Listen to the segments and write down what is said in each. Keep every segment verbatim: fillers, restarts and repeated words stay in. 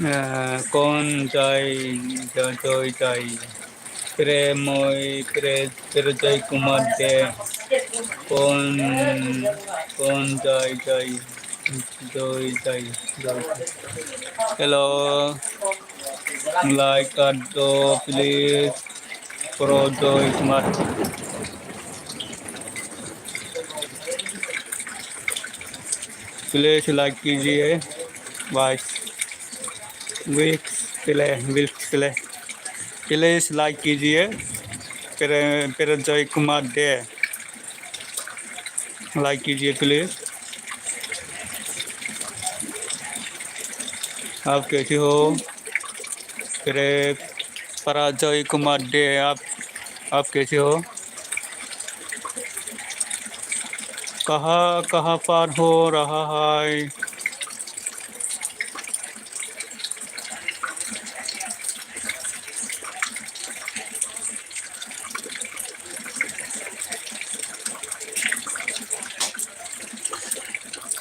Eh, kon jai, jai, jai, jai. Premoi, pre, Prejoy Kumar De. Kon, kon jai, jai, jai, jai, jai. Hello. Like kar do, please. Prejoy Kumar. Please like कीजिए, भाई। Wilk Pele, Wilk Pele। Please like कीजिए, प्रे-, प्रेमजय कुमार दे। Like कीजिए, please। आप कैसे हो? प्रे-, पराजय कुमार दे, आप, आप कैसे हो? कहाँ, कहाँ पर हो रहा है?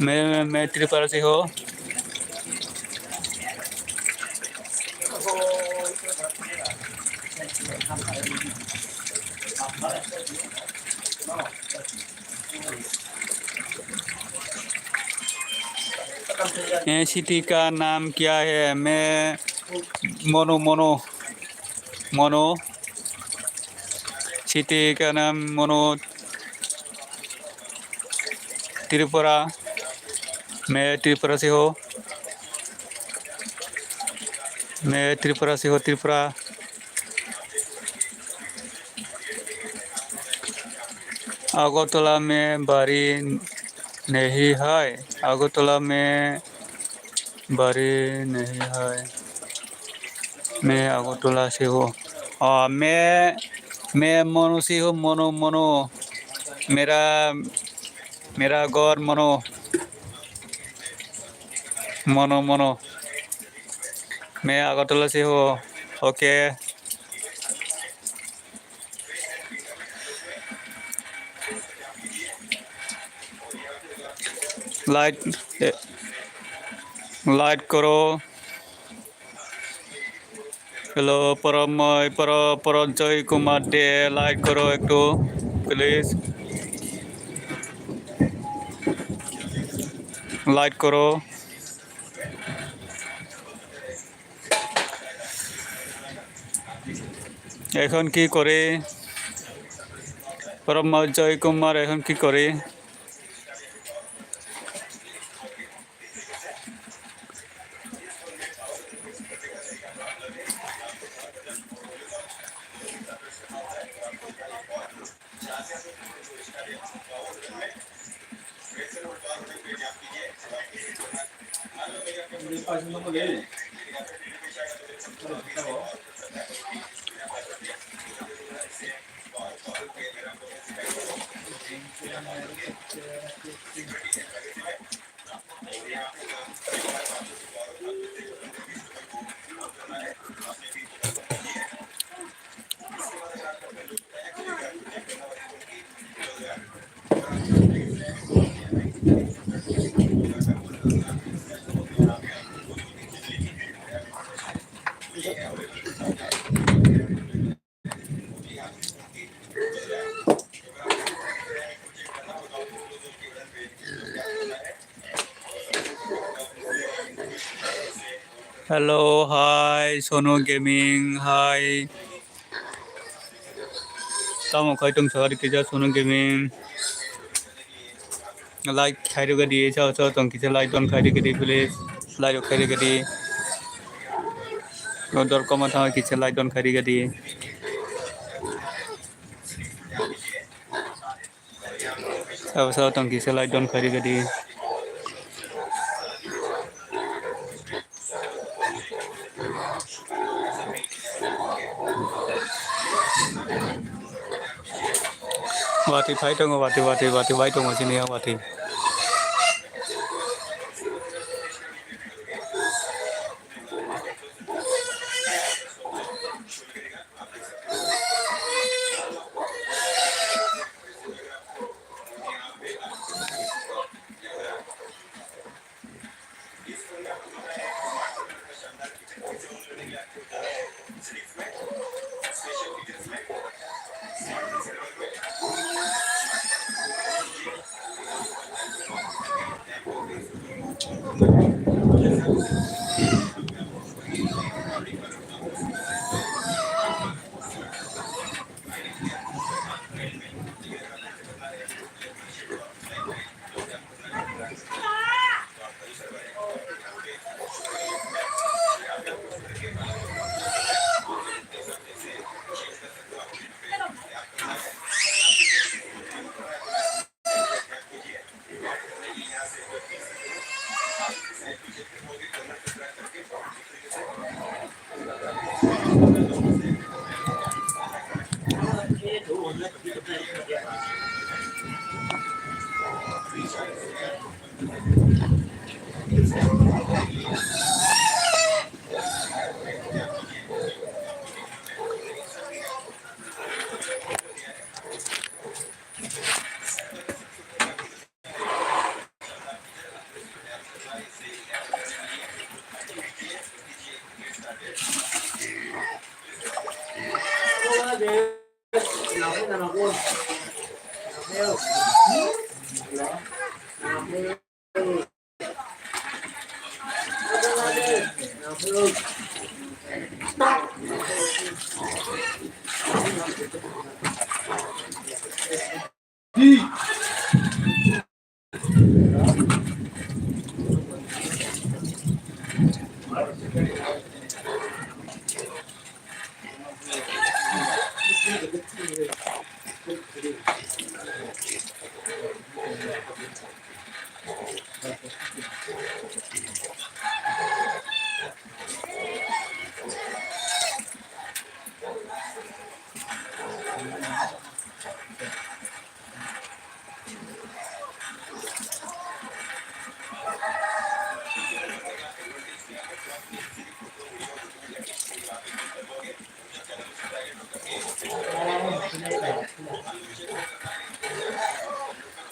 मैं, मैं त्रिपुरा से हूँ। ए, city का नाम क्या है? मैं मोनो, मोनो, मोनो। City का नाम मोनो, त्रिपुरा। मैं त्रिपुरा से हो। मैं त्रिपुरा से हो, Tripura. Agartala mein bari nahi hai. Agartala mein bari nahi hai. Main Agartala se ho. Ah, main, main Manu se ho, Manu, Manu. Mera, mera ghar Manu. Manu, Manu. Main Agartala se ho. Okay. Like, eh, like koro. Hello, Paramoi, Para, Para Joy Kumar De, like koro ektu, please. Like koro. এখন কি করে? পরমা জয় কুমার এখন কি করে? Hello, hi, Sonu Gaming, hi. Tamo khai tong sari kija Sonu Gaming. Like khai rwgadi, sao sao tong kisa like don khai rwgadi, please. Like rok khai rwgadi. Dor koma thang kisa like don khai rwgadi. Sao sao tong kisa like don khai rwgadi. Watwi phai tongo, watwi, watwi, watwi phai tongo chini yang watwi.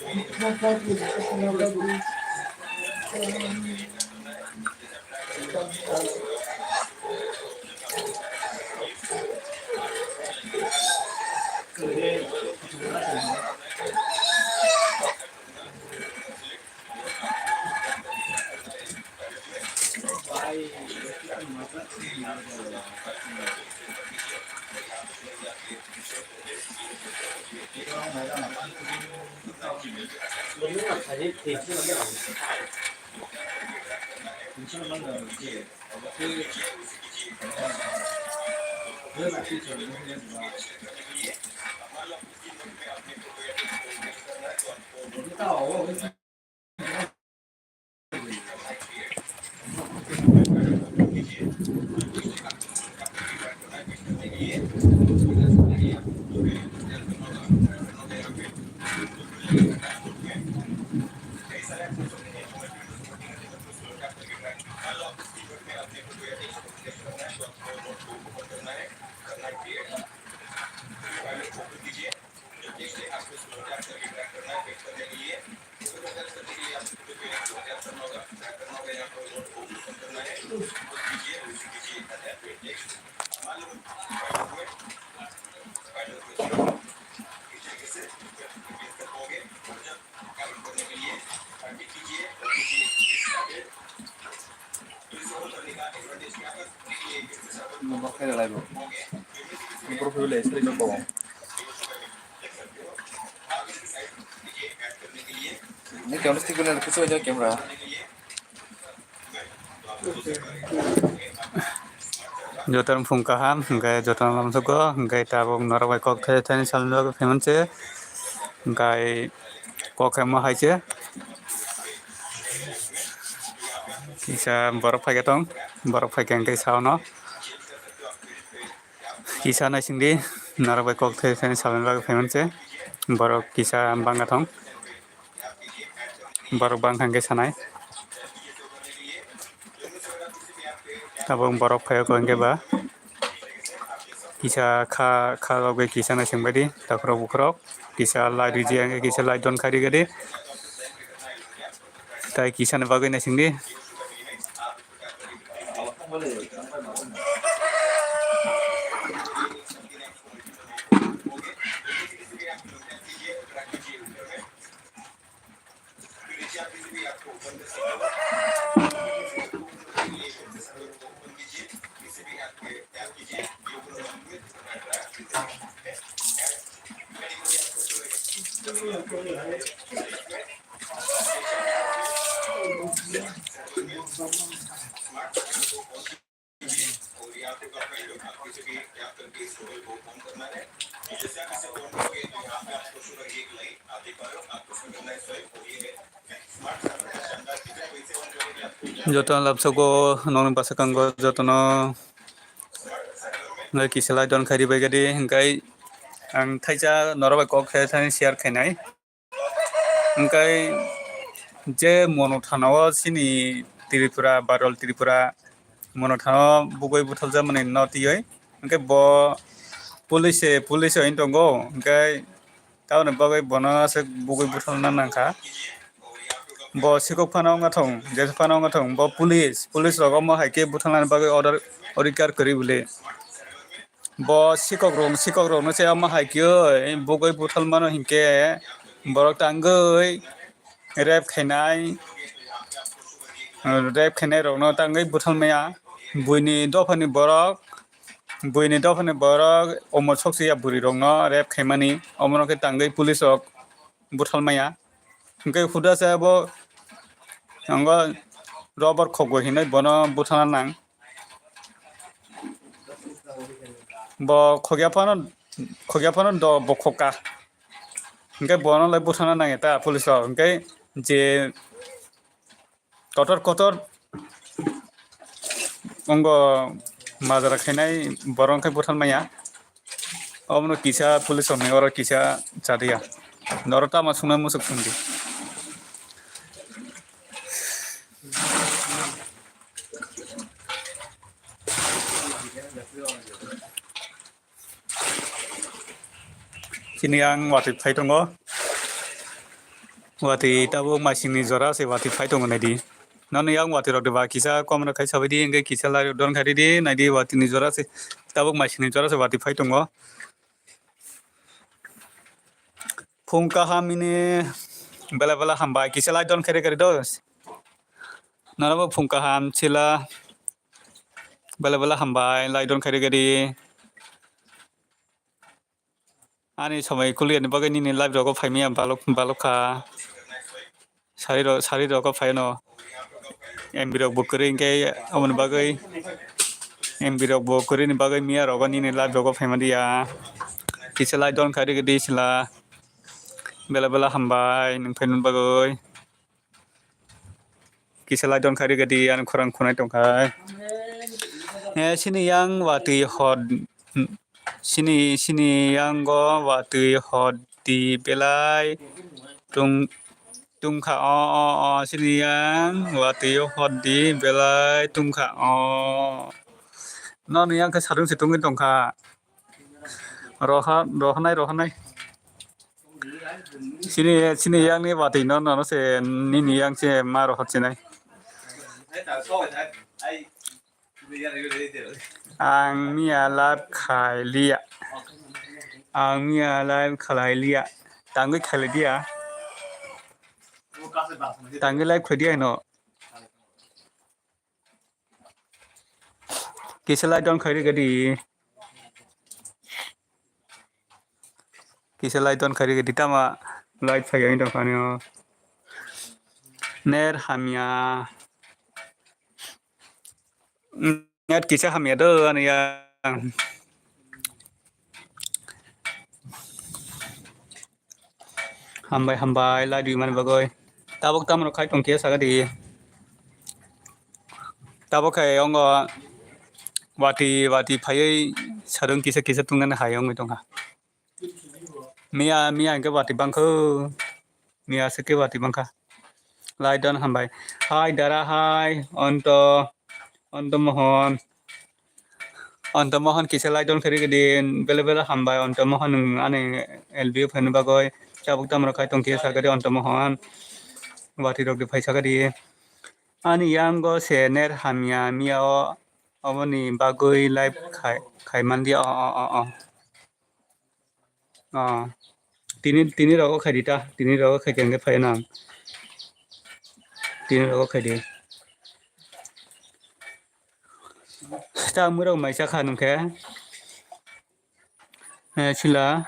Ni camera stick guna kisa aja camera. Jotono phung kaham, hingke jotono lamsogo, hingke tabuk norok bai kok thai thani salno phaimanse, hingke kok hai ma hai se. Kisa borok phaikhe tong, borok phaikhe hingke saono. Kisa naisingdi, norok bai kok thai thani salno bagwi phaimanse, borok kisa bangkha tong. Borok bangkha hingke sanai. Tabuk borok phaiyakho hingke ba kisa kha, kha rok bai kisa naising baidi takhorok bukhorok kisa light riji hingke kisa light don khai rikadi. Tai kisani bagwi naisingdi. Joto lapsogo nongni bwskango jotono ngai kisa lai don khairi bai gadi, hingkai ang thaisa norok bai kok khe thani share khainai. Hingkai je mono thana o chini Tripura, Badal Tripura mono thana o bugui buthaljakmani no twiwi, hingke bo police, police o wng tongo, hingke tamoni bagwi bono aswk bugui buthalna nangkha. Bo sikok phano wngya thung, jesu phano wngya thung, bo police, police rok omo hai khe buthalnani bagwi order, order kwrwi bwle. Bo sikok rok, sikok rokno se omo hai khe bugwi buthal mano hinkhe borok tangwi rape khainai, rape khainai rokno tangwi buthal maya. Buini dophani borok, buini dophani borok omo sokse ya bwrwi rokno rape khaimani, omono khe tangwi police rok buthal maya. Hingke huda se bo, ang o rubber khogwi hinwi bono buthana nang. Bo khogya phano, khogya phano do bo khoka. Hingke bono lai buthana nang eta police rok. Hingke je kotor kotor ongo majra khainai borok khe buthal maya. Omono kisa police rokni oro kisa chadiya. Noro tama sungna musuk sungdi. Chini ang watwi phai tongo. Watwi tabuk maisingni jora se watwi phai tongo naidi. Nono yang watwi rok de ba kisa kom rok khai sabai di, hingke kisa lai rok don khai ridi, naidi watwi ni jora se tabuk maisingni jora se watwi phai tongo. Phung kaham ini bela bela hambai kisa lai don khai rikari do. Nono bo phung kaham sila bela bela hambai lai don khai rikari. Ani somoi kuliani bagwi nini live rogo phaimaya balok balok kha. Sari rok sari rogo phaino. M B rok bo kwrwi hwnkhe aboni bagwi M B rok bo kwrwini bagwi miya rogo nini live rogo phaima diya. Kisa lai don khai rikidi sila. Bela bela hambai nwng phainani bagwi. Kisa lai don khai rikidi ani khorang khunai tongkhai. Eh, sini yang watwi hot, sini, sini yang go watwi hot di belai tung, tungkha o, o, o, sini yang watwi hot di belai tungkha o. Nono yang khe sadung se tungwi tongkha. Roha, rohanai, rohanai. Sini, sini yang ni watwi no, no, no se nini yang se ma rohor sinai. Ang miya live khai liya. Ang miya live khalai liya. Tangwi khalai diya. Tangwi live khai diya no. Kisa lai don khai rikadi. Kisa lai don khai rikadi tama live phai ang tong khanio. Net hamya. Net kisa hamya do ani ya. Hambai, hambai, lai rwmani bagwi. Tabuk tamo khai tong khe saga di. Tabuk khai ongo wati, wati phaiwi sarung kisa, kisa tungnani hai wngwi tongkha. Miya, miya hwnkhe wati bangkho. Miya se khe wati bangkha. Lai don hambai. Hai dara hai, onto. Onto Mohon. Onto Mohon kisa lai don khari gidi, bele bele hambai Onto Mohon nwng ani L B O phaina bagwi chabuk tamrok khai tong khe sakari Onto Mohon. Wati rok de phai sakari. Ani yango se ner hamya miya o, oboni bagwi live khai, khai mandi o, o, o, o. Ah, tini, tini rogo khai di ta, tini rogo khai khe phai nang. Tini rogo khai di. Ta muro mai cha kha nung khe. Eh, sila.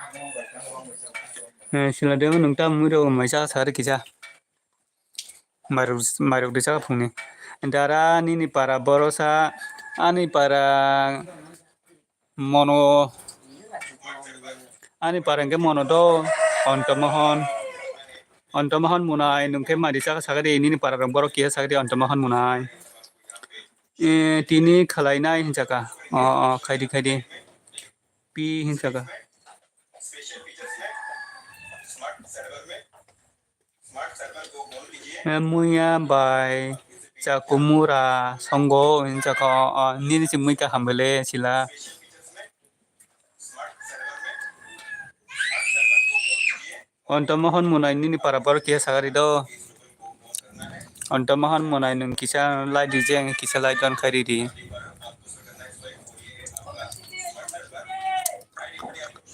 Eh, sila de nung ta muro mai cha sa ri kisa. Mairok, mairok di saka phungni. Dara nini para borosa, ani para mono, ani para hwnkhe mono do, Onto Mohon. Onto Mohon Munai, nwng khe mari saka sakadi, nini para rok borok kiya sakadi, Onto Mohon Munai. Eh, tini khalai nai hinjaka. O, o, khaidi, khaidi. Pi hinjaka. Eh, muya bai chakumura songo hinjaka, o, o, nini si muika hambele sila. Onto Mohon Munai nini para borok kiya sagari do. Onto Mohon Munai nwng kisa lai di je, ang kisa lai don khai ridi.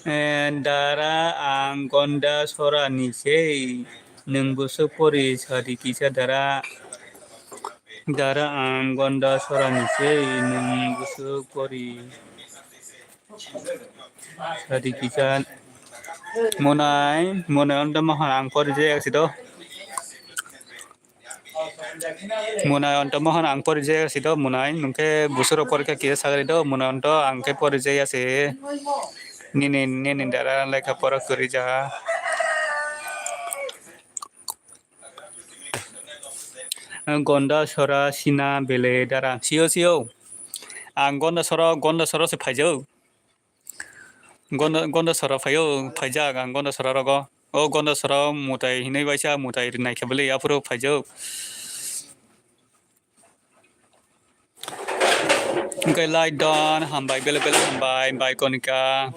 Eh, dara ang gonda sora ni sei, nwng busuk pori sadi kisa dara. Dara ang gonda sora ni sei, nwng busuk pori sadi kisa. Munai, munai onto mohon ang pori je aksi do. Munai onto mohon ang pori je si do munai, nungke busuro porikha kisa sagari do, munai onto ang khe pori je si. Nini, nini dara lekha pora kuri ja. Gonda sora sina bele dara. Siyo, siyo. Ang gonda sora, gonda sora se phaijao. Gonda, gonda sora phaio, phaijak ang gonda sora rogo. O gonda sora mutai hinui baisa mutai naikhe bwlwi aphuru phaijak. Hwnkhe lai don hambai bele bele hambai bai konika.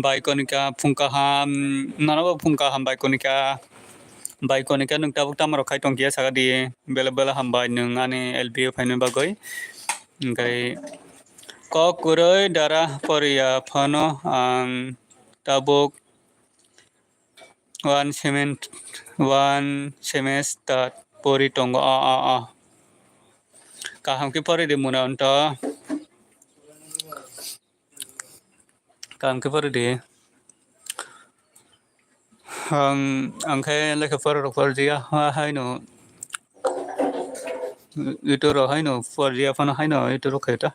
Bai konika phung kaham, nono bo phung kaham bai konika. Bai Konika, nwng tabuk tamo rok khai tong kiya saka di, bela bela hambai nwng ani L P o phaina bagwi. Hwnkhe kok kwrwi dara poriya phano ang tabuk one semen-, one semester pori tongo. A, a, a. Kaham khe pori di muna onto. Kaham khe pori di. Ang, ang khe lekha pora rok porjaya, ha, haino. Itoro haino porjaya phano haino itoro khe ta.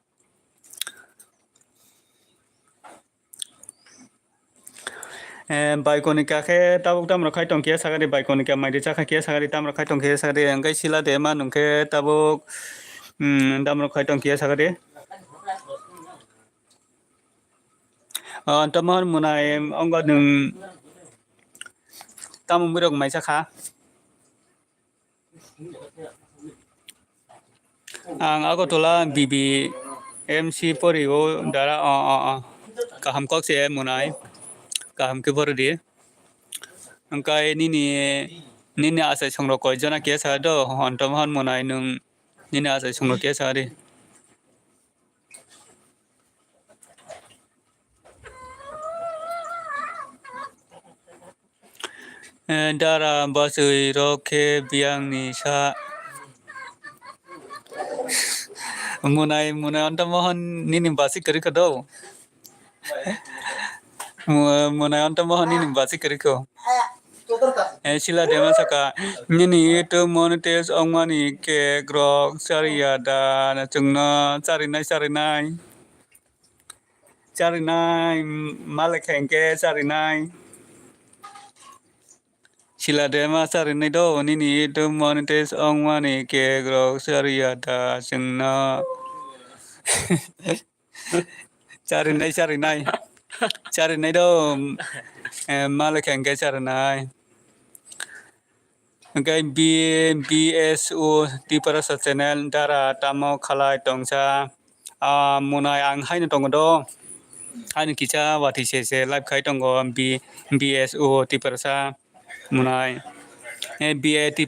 Eh, Bai Konika khe tabuk tamrok khai tong kiya sakari, Bai Konika maidi chakha kiya sakari, tamrok khai tong kiya sakari, hwnkhe sila de ma nwng khe tabuk, mm, tamrok khai tong kiya sakari. Oh, Anto Mohon Munai, ongba nwng tamo mwirok maisa kha? Ang Agartala B B M C pori o dara, o, o, o. Kaham kok se Munai. Kaham khe pori di. Hwnkhe nini, nini achai songrok koi jona khe sa do, Anto Mohon Munai nwng nini achai songrok khe sa di. Eh, dara bwswi rok khe biyang ni sa. Munai, Munai Anto Mohon nini basi kwrwi kho do. Mu-, Munai Anto Mohon nini basi kwrwi kho. Eh, sila dema saka, nini YouTube monetize ongmani cake rok chariya da, chwngno charinai, charinai. Charinai, malai khe hwnkhe charinai. Sila dema charinai do, nini YouTube monetize ongmani cake rok chariya da, chwngno. Charinai, charinai. Charinai do, eh, malai khe hwnkhe charinai. Hwnkhe B-, B S O Tiprasa channel dara tamo khalai tongsa. Ah, Munai ang haino tongo do. Haino kisa watwi se se live khai tongo B-, B S O Tiprasa Munai. Eh, B A T,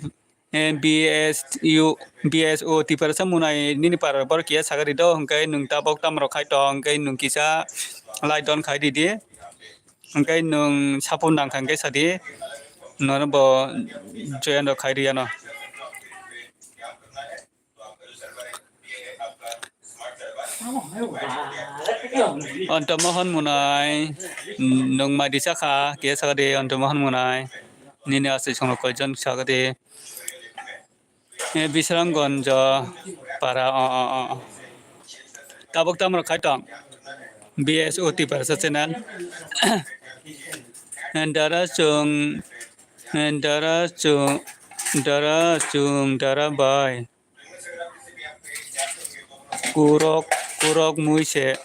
eh, B S U, B S O Tiprasa Munai nini para bor kiya sagari do. Hwnkhe nwng tabok tamrok khai tong, hwnkhe nwng kisa like don khai di di. Hwnkhe nwng support nang kha hwnkhe sadi, nono bo join rok khai riyano. Anto Mohon Munai, nwng mai di sakha, khe sakha di Anto Mohon Munai, nini aswk songrok koijon sakha di. Eh, Bisramganj para, o, o, o. Tabuk tamrok khai tong. B S O Tiprasa channel. Eh, dara chwng, eh, dara chwng, dara chwng, dara bai. Kurok, kurok mui se.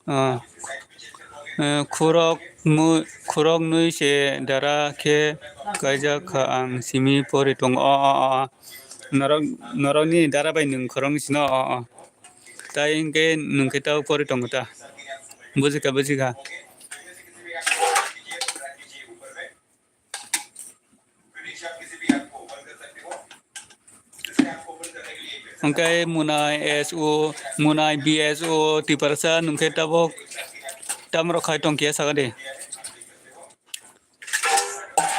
Ah, eh, khurok mu-, khurok nui se dara khe kaijak kha ang simi pori tongo. O, o, o, o. Norok, norokni dara bai nwng khoroknwi sino. O, o. Tai hwnkhe nwng khe tao pori tongo ta. Bujikha, bujikha. Hwnkhe Munai S O, Munai B S O Tiprasa nwng khe tabok tamrok khai tong kiya saka di.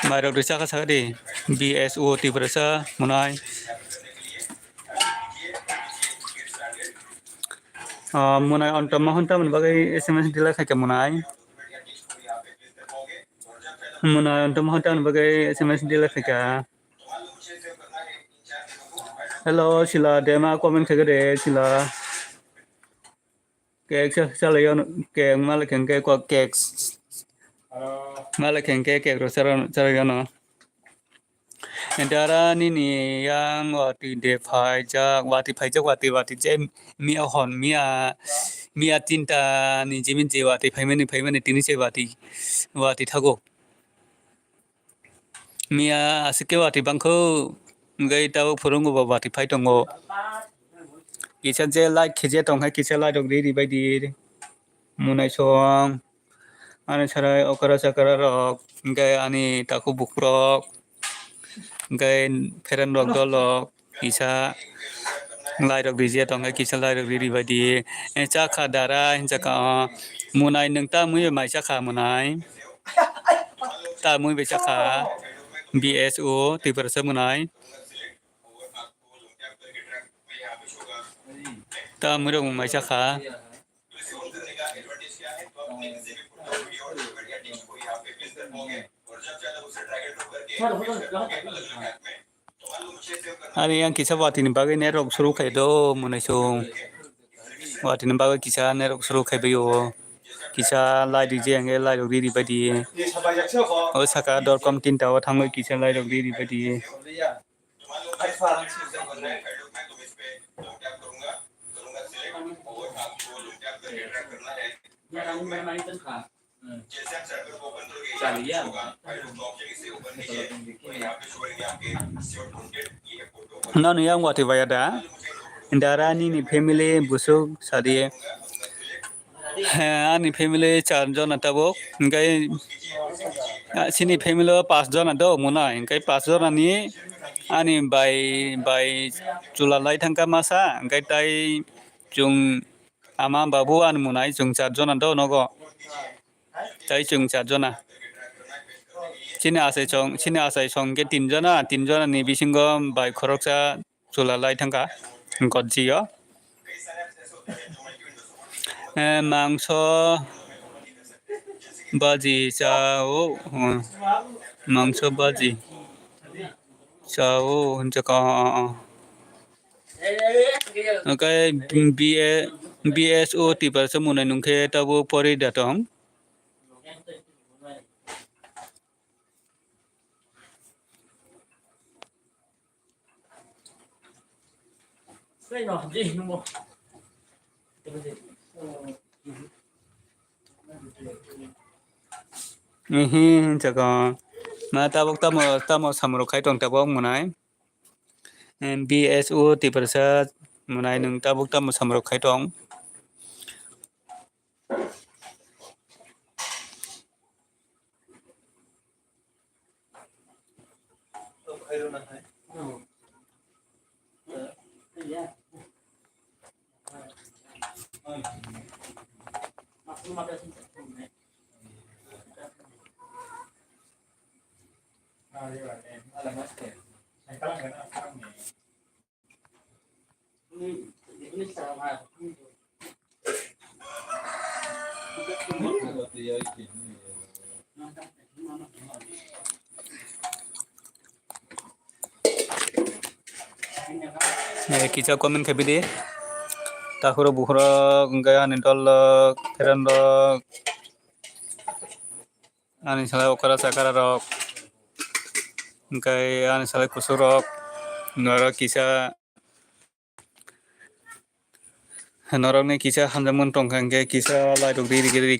Mairok rwi chakha saka di. B S O Tiprasa Munai. Ah, Munai Anto Mohon tamoni bagwi S M S delete khaikha Munai. Munai Anto Mohon tamoni bagwi S M S delete khaikha. Hello, Sila, dema comment khaikha de, Sila. Cake sa-, salai ono, cake malai khe hwnkhe kok cake. Malai khe hwnkhe cake rok chara-, charwi ono. Dara nini yang watwi de phaijak, watwi phaijak, watwi, watwi je miya hwn, miya, miya tinta ni jimit je watwi phaimani, phaimani tini se watwi, watwi thago. Miya aswk khe watwi bangkho, hwnkhe tabuk phwrwngbo ba watwi phai tongo. Kisa je like khe je tong khe kisa like rok ri ri bai di. Munai song, ani sarai okra chakra rok, hwnkhe ani takhuk bukhuk rok, Hwnkhe friend rok dol rok kisa lai rok rija tongkhe kisa lai rok riri bai di. Eh, chakha dara hinjakha, oh, Munai nwng tamwi bai mai chakha Munai. Tamwi bai chakha B S O Tiprasa Munai. Tamwi rok mai chakha. Ani yang kisa watini bagwi net rok suru khai do Munai song. Watini bagwi kisa net rok suru khai bai o. Kisa lai rija hwnkhe lai rok riri bai di. O saka dorkom tinta o thangwi kisa lai rok riri bai di. Nani yang wati baya da? Dara nini family busuk sadi. He, ani family char jona tabuk. Hingkai, ah, chini family o pas jona do muna. Hingkai pas jona ni ani bai, bai chwla lai thangkha masa. Hingkai tai chwng ama babu ani Munai chwng char jona do nogo. Tai chwng char jona. Chini achai song, chini achai song khe tin jona, tin jona ni bisingo bai khoroksa chwla lai thangkha gotjio. Eh, mangso baji chao, hmm, mangso baji chao hinjakha, oh, oh, oh. Hwnkhe B A, B S O Tiprasa Munai nwngkhe tabuk pori da tong. Ehe, hinjakha. Ma tabuk tamo, tamo samrok khai tong tabuk Munai. B S O Tiprasa Munai nwng tabuk tamo samrok khai tong. Eh, kisa comment khaibidi. Takhurok bukhurok, hwnkhe ani dol rok, friend rok. Ani salai okra chakra rok, hwnkhe ani salai kusu rok, norok kisa, norokni kisa hamjakmani tongkha, hwnkhe kisa lai rok ri, ri, ri,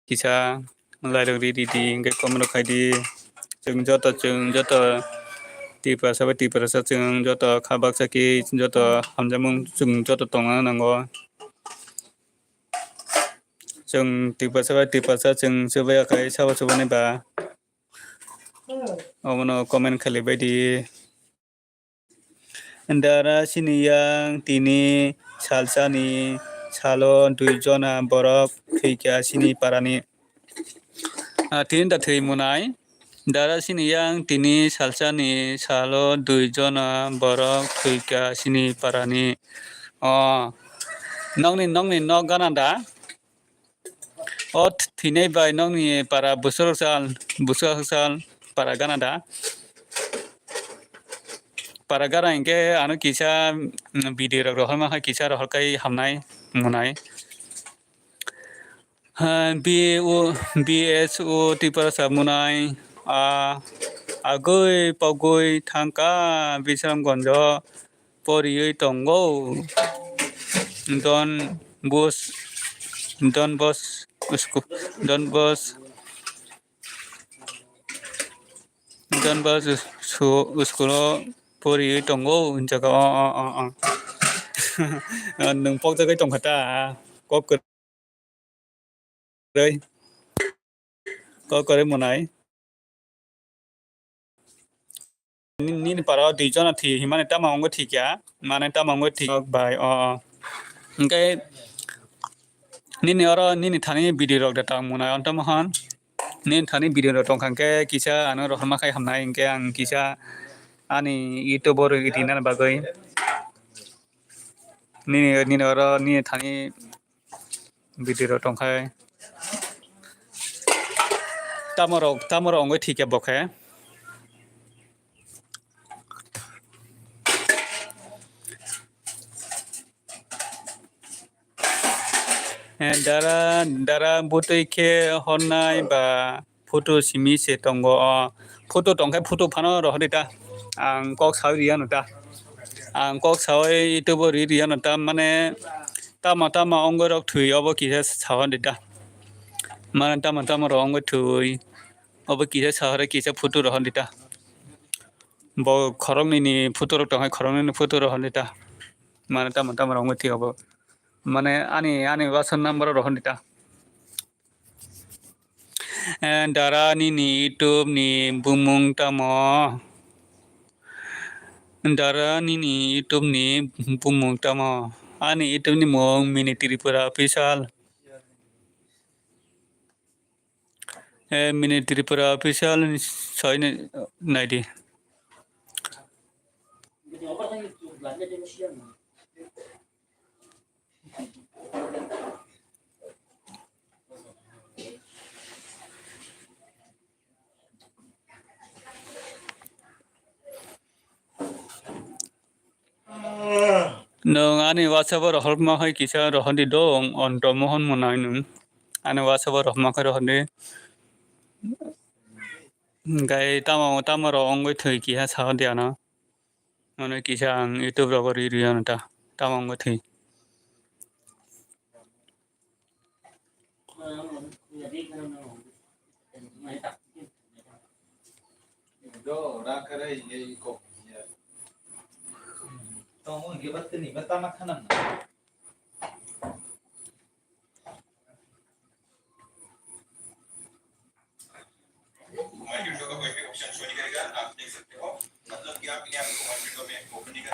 kisa lai rok ri, ri, di, hwnkhe comment rok khai di. Chwng joto, chwng joto Tiprasa bai Tiprasa, chwng joto kha baksa khe joto hamjakmung chwng joto tongna nango. Chwng Tiprasa bai Tiprasa chwng chubaya khai sabo chubani ba. Omono comment khailaibaidi. Dara sini yang tini salsani salo dui jona borok thwikha sini parani. Ah, tini da thwi munai. Dara sini yang tini salsani salo dui jona borok thwikha sini parani. Oh, nokni, nokni nok gana da? O th-, thwinai bai nokni para bwswk sal, bwswk sal para gana da? Para gana hinkhe ano kisa, mm, video rok rohorma hai kisa rohorkhai hamnai munai. Ha, B O, B S O Tiprasa munai, a, agoi pogoi thangkha Bisramganjo poriwi tongo. Don Bos, Don Bos, usko, Don Bos, Don Bos us-, su-, school o poriwi tongo, hinjakha, o, o, o, o. Nwng pokjagwi tongkha ta, kok kwrwi. Kok kwrwi mwnai. ni-, nini para o dui jona thi himani tamo wngwi thikya, mane tamo wngwi thik bai o. Hwnkhe nini oro nini thani video rok de tang mwnai onto mohon. Nini thani video rok tongkha hwnkhe kisa ano rohorma khai hamnai hwnkhe ang kisa ani YouTube o ri-, rinani bagwi. Nini, nini oro nini thani video rok tongkhai. Tamorok, tamorok wngwi thikya bokhe. Eh, dara, dara bwtwi khe hornai ba photo simi se tongo. O photo tongkhe photo phano rohordi ta. Ang kok sawi riyano ta. Ang kok sawi YouTube o ri riyano ta. Mane tama tama ongoi rok thwi obo kisa sawi di ta. Mane tama tama rok ongoi thwi obo kisa sahore kisa photo rohordi ta. Bo khoroknwi ni photo rok tongkhe khoroknwi ni photo rohordi ta. Mane tamo tamo rok wngwi thwi obo. Mane ani, ani WhatsApp number o rohordi ta. Eh, dara nini YouTube ni bumung tamo? Dara nini YouTube ni bumung tamo? Ani YouTube ni mung Mini Tripura Official. Eh, Mini Tripura Official soi nai-, naidi. Nwng ani WhatsApp o rohorma hai kisa rohordi dong, onto mohon mwnai nwng. Ani WhatsApp o rohorma khai rohordi. Hwnkhe tamo, tamo rok wngwi thwi kiha saudi ano. Mane kisa ang YouTube rogo ri riyano ta. Tamo wngwi thwi.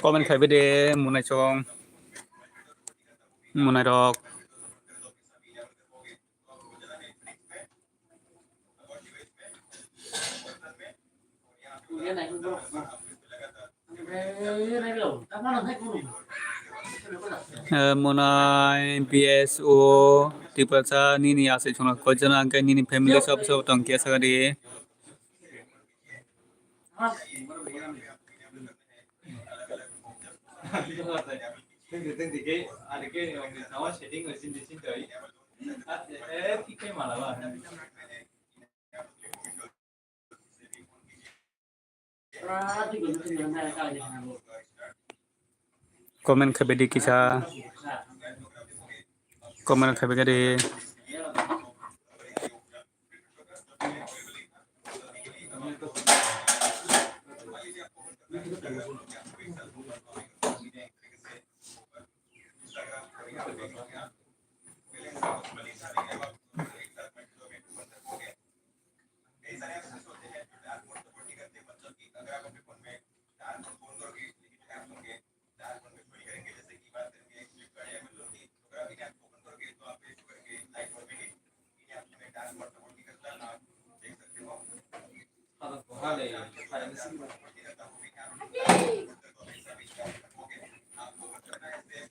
Comment khai bede, munai chong, munai rok. Eh, Monai, B S O, Tiprasa, nini asai chwngno koichana hwnkhe nini family sob sob tong khe sakadi. Comment khai bedi kisa. Comment khai bedi.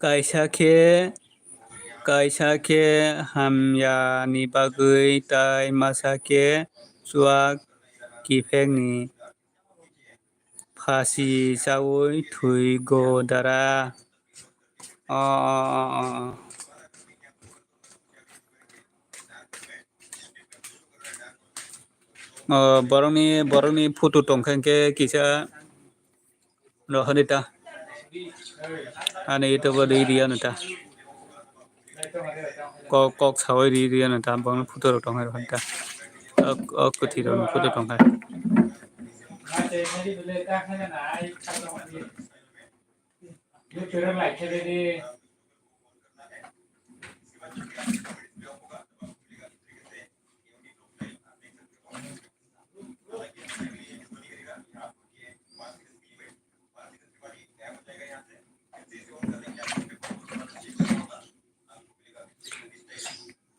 Kaisa khe, kaisa khe hamya ni bagwi tai masa khe chuak kiphek ni phasi chaui thwi go dara. O, o, o, o, o. O, borokni, borokni photo tongkha hwnkhe kisa rohordi ta. Ani YouTube o ri riyano ta. Kok, kok saui ri riyano ta. Borokni photo rok tongkha rohordi ta. Ok, ok, kwthwi rokni photo tongkha.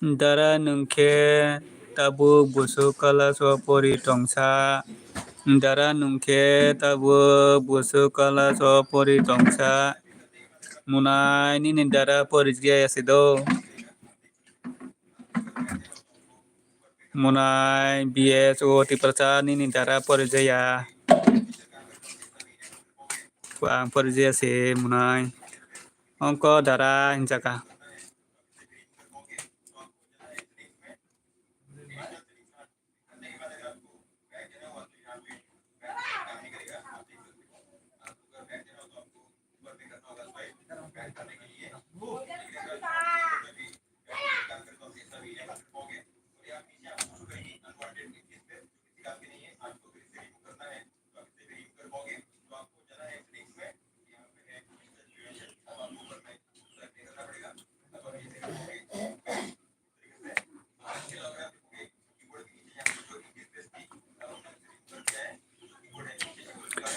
Dara nwng khe tabuk busuk class o pori tongsa. Dara nwng khe tabuk busuk class o pori tongsa. Munai nini dara porijya ya se do. Munai B S O Tiprasa nini dara porijaya. Ang porijaya se munai. Ongko dara hinjaka.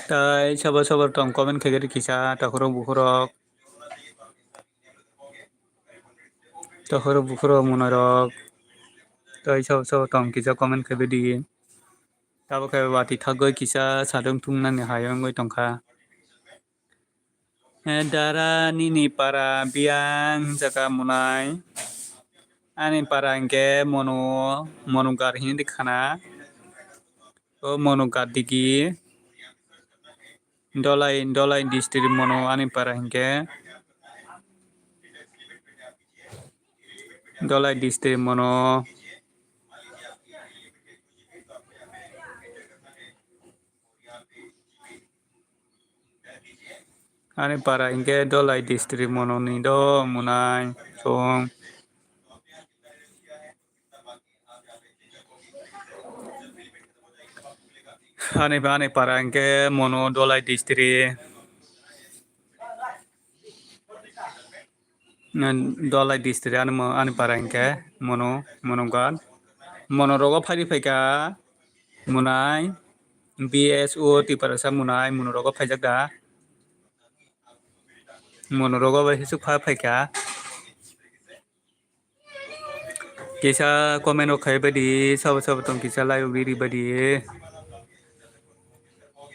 Tai sabo sabo tong comment khaikhe di kisa takhurok bukhurok. Takhurok bukhurok munarok. Tai sabo sabo tong kisa comment khaibai di. Tabuk khe watwi thagwi kisa sadung thungnani hai wngwi tongkha. Eh, dara nini para biyang hinjaka munai. Ani para hinkhe mono, mono gar hinwi khana. O mono gar digi. Dolai, Dolai district mono ani para hinkhe. Dolai district mono. Ani para hinkhe Dolai district mono ni do munai song. Ani, ani para hinkhe mono Dolai district. Dolai district ani mo-, ani para hinkhe mono, mono gar. Mono rogo phai phaikha munai B S O Tiprasa munai mono rogo phaijak da. Mono rogo bai hisuk pha phaikha. Kisa comment rok khaibai di, sabo sabo tong kisa like rok riri bai di.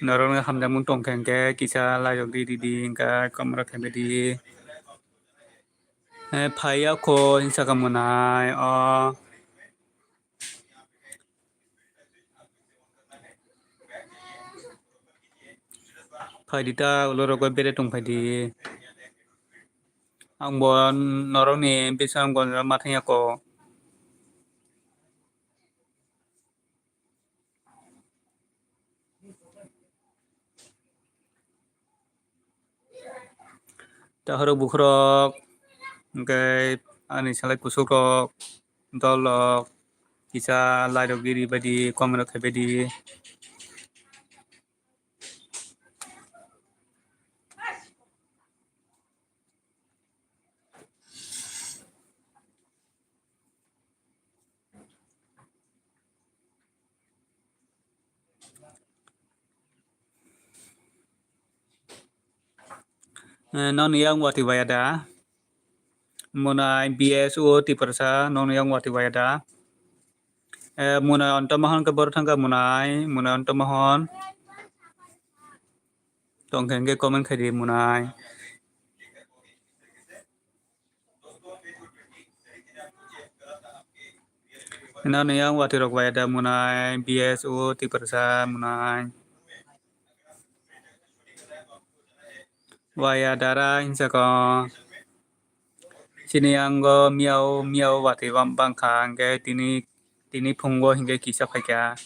Norok no hamjakmung tongkha hinkhe kisa like rok riri di, hinkhe comment rok khaibai di. Eh, phaiya kho hinwi sakha munai o. Phaidi ta ulo rogo bere tong phaidi. Ang bo norokni bising gonjo ma thangya ko. Takhorok bukhorok, hwnkhe ani salai kusukrok, dolrok, kisa like rok riri bai di, comment rok khaibai di. Eh, nokni yang watwi waya da? Munai B S O Tiprasa, nokni yang watwi waya da? Eh, Munai Onto Mohon khe boro thangkha Munai, Munai Onto Mohon. Tongkha hwnkhe comment khaidi Munai. Nokni yang watwi rok waya da Munai, B S O Tiprasa Munai. Waya dara hinsa ko. Chini yango miyao, miyao watwi bang-, bangkha hwnkhe tini, tini phungo hwnkhe kisa phaikha.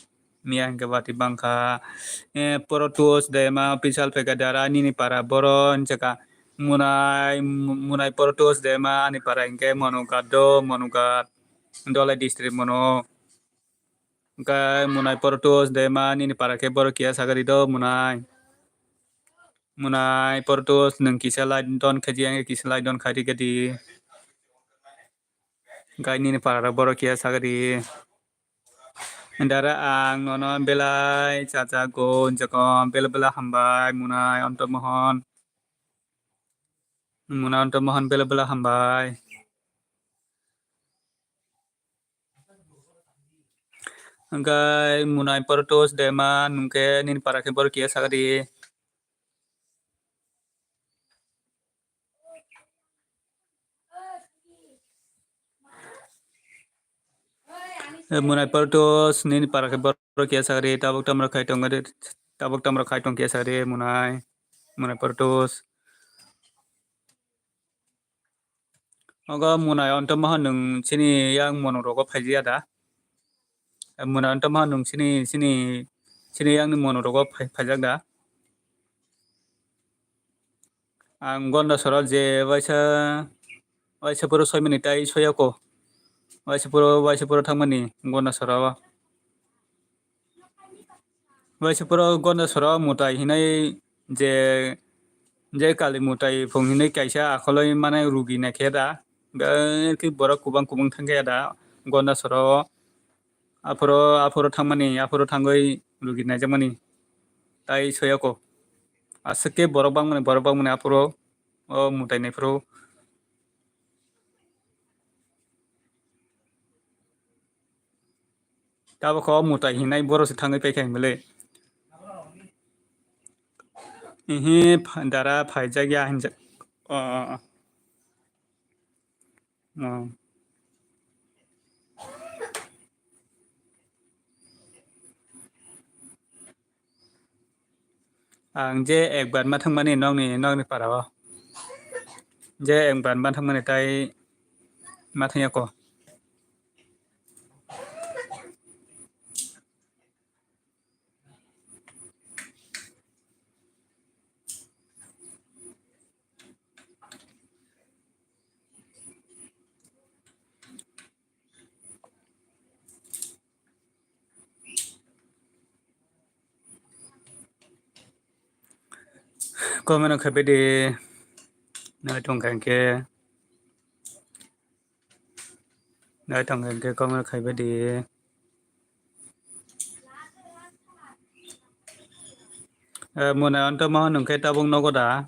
Miya hwnkhe watwi bangkha. Eh, Protos Dema official phaikha dara nini para boro hinsa kha. Munai, Munai Protos Dema ani para hwnkhe Monugat do, Monugat. Dolai district mono. Hwnkhe Munai Protos Dema nini para khe boro kiya sagari do Munai. Munai Protos nwng kisa like don khaidi, ang kisa like don khaidi gadi. Hwnkhe nini para boro kiya sagari. Dara ang nono belai chachago, hinsa ko bela bela hambai Munai Onto Mohon. Munai Onto Mohon bela bela hambai. Hwnkhe Munai Protos Dema nwngkhe nini para khe borok kiya sakadi. Eh, Munai Protos nini para khe borok kiya sakadi, tabuk tamrok khai tongkha de, tabuk tamrok khai tong kiya sakadi Munai, Munai Protos. Ogo Munai onto maha nwng chini yang monok rogo phaijakya da? Munai onto maha nwng chini, chini, chini yang ni monok rogo phai-, phaijak da? Ang Gonda soro je waisa, waisa puro soi mani tai soyako. Waisa puro, waisa puro thangmani Gonda soro. Waisa puro Gonda soro mutai hinai je, je kali mutai phung hinai kaisa akholoi mane rugi naikhe da. Gakhe borok kubang kubang thangkhe da Gonda soro. Aphuru, aphuru thangmani, aphuru thangwi rugi naijakmani tai soyako. Aswk khe borok bangmani, borok bangmani aphuru o mutai naiphuru. Tabuk o mutai hinai borok se thangwi paikha hinmale. Ihi pha-, dara phaijakya hinjak. O, o, o. O. Ang je ekbar ma thangmani nokni, nokni para o. Je ekbar ma thangmani tai ma thangya ko. Comment no khaibidi, nai tongkha hinkhe. Nai tongkha hinkhe comment khaibidi. Eh, muna onto maha nungkhe tabuk nogo da?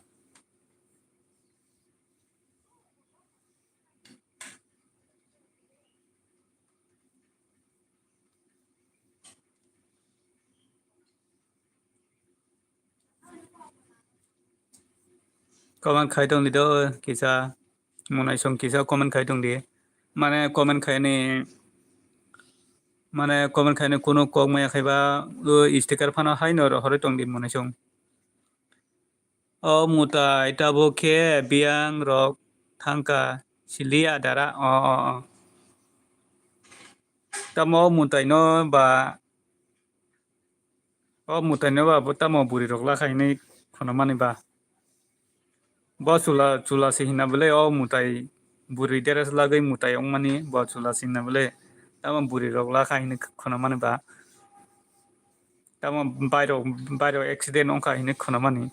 Comment khai tong di do kisa, munaisong kisa comment khai tong di. Mane comment khaini, mane comment khaini kunu kok maya khaiba, o sticker phano haino rohorwi tong di munaisong. O mutai tabuk khe biyang rok thangkha siliya dara. O, o, o. Tamo o mutai no ba, o mutai no ba bo tamo bwrwi rok lakha hinwi khwnamani ba. Bo chwla, chwla se hinna bwle o mutai bwrwi dress lagwi mutai wngmani bo chwla se hinna bwle. Tamo bwrwi rok lakha hinwi khwnamani ba. Tamo bairok, bairok accident wngkha hinwi khwnamani.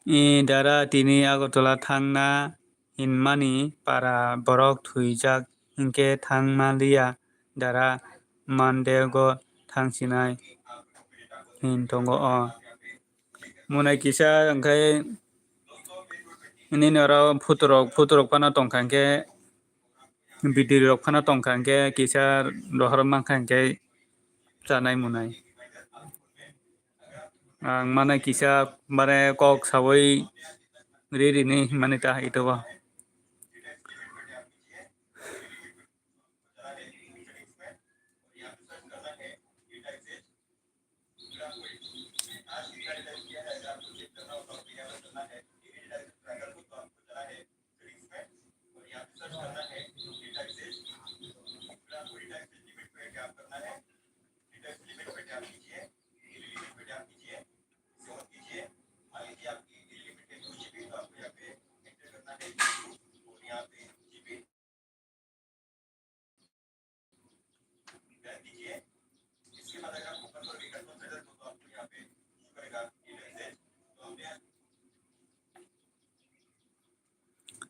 E dara tini Agartala thangna hinmani para borok thwijak hinkhe thangma liya dara Mandego thangsinai hin tongo o. Munai kisa hinkhe nini oro photo rok, photo rok phano tongkha hinkhe. Bidiri rok phano tongkha hinkhe kisa rohor mankha hinkhe chanai munai. Ang mane kisa mane kok sawi ri rini mani ta ito ba.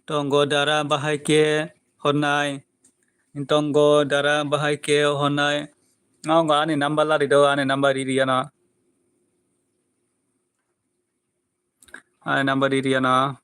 Tongo dara bahai khe hornai. Tongo dara bahai khe honai. Nogo ani number lari do, ani number riri ano. Ani number riri ano.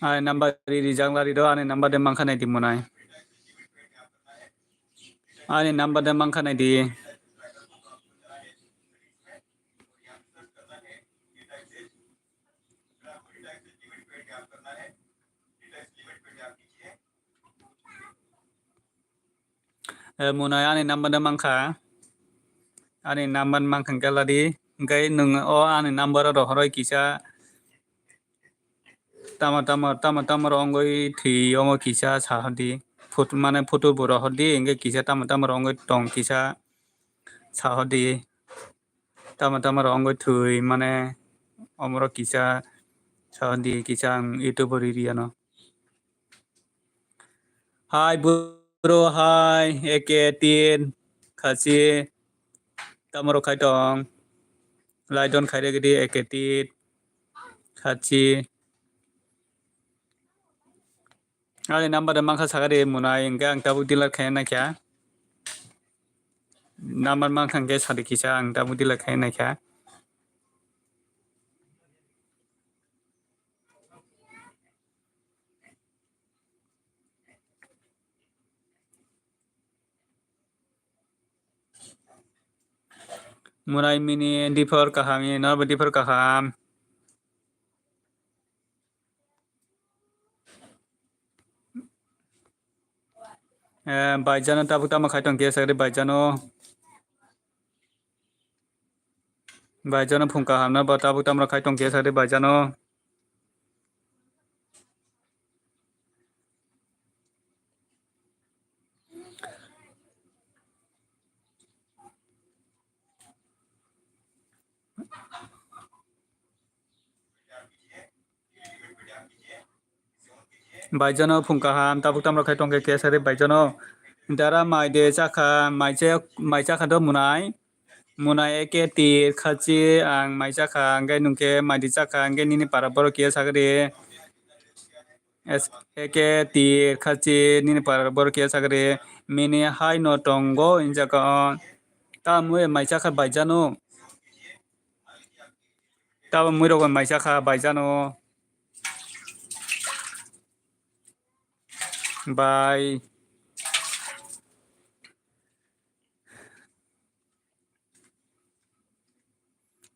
Ani number ri rijak lari do, ani number de mankha nai di monai. Ani number de mankha nai di. Eh, monai ani number de mankha. Ani number mankha hwnkhe ladi. Hwnkhe nwng o ani number o rohoroi kisa. Tamo tamo, tamo tamo rw wngwi thwi omo kisa sa hor di. Phut-, mane photo bo rohor di, hwnkhe kisa tamo tamo rw wngwi tong kisa sa hor di. Tamo tamo rw wngwi thwi mane omorok kisa sa hor di, kisa ang YouTube o riri ano. Hai bro, hai, eke tin, khachi, tamo rok khai tong, lai don khai regi di, eke tin, khachi. Ani number de mankha sakha de monai, hwnkhe ang tabuk delete khai naikha. Number mankha hwnkhe sadi kisa, ang tabuk delete khai naikha. Monai mini diphor kaham, norbo diphor kaham. Eh, baijano tabuk tamo khai tong khe sakri baijano. Baijano phung kaham no bo tabuk tamo khai tong khe sakri baijano. Baijano phung kaham, tabuk tamo khai tong khe kesari baijano. Dara mai de chakha, mai cha-, mai chakha do monai. Monai eke tir khachi ang mai chakha, hwnkhe nwng khe mai di chakha, hwnkhe nini para borok khe sakri. Es-, eke tir khachi nini para borok khe sakri. Mini hai no tongo hinjaka o. Tamo mai chakha baijano. Tamo muirok bai mai chakha baijano. Bai.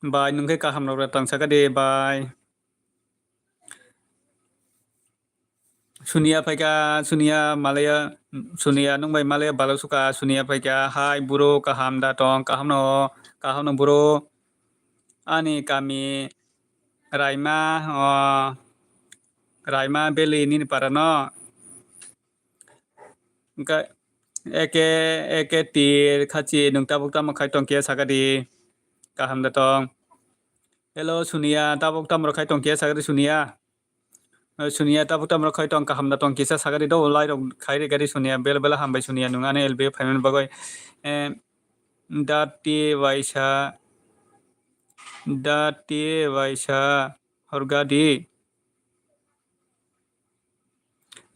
Bai, nwng khe kaham rok tang saka de, bai. Sunia phaikha, Sunia malaya, Sunia nwng bai malaya balo suka, Sunia phaikha, hai buro kaham da tong, kaham no, kaham no buro. Ani kami Raima, o, Raima Valley nini para no. Hwnkhe eke, eke tir khachi nwng tabuk tamo khai tong khe saka di. Kaham da tong. Hello, Sunia, tabuk tamo khai tong khe saka di, Sunia. Eh, Sunia, tabuk tamo khai tong, kaham da tong kisa saka di do, lai rok khai ri gari Sunia, bela bela hambai Sunia, nwng ani L B phaimani bagwi. Eh, dati waisa, dati waisa horga di.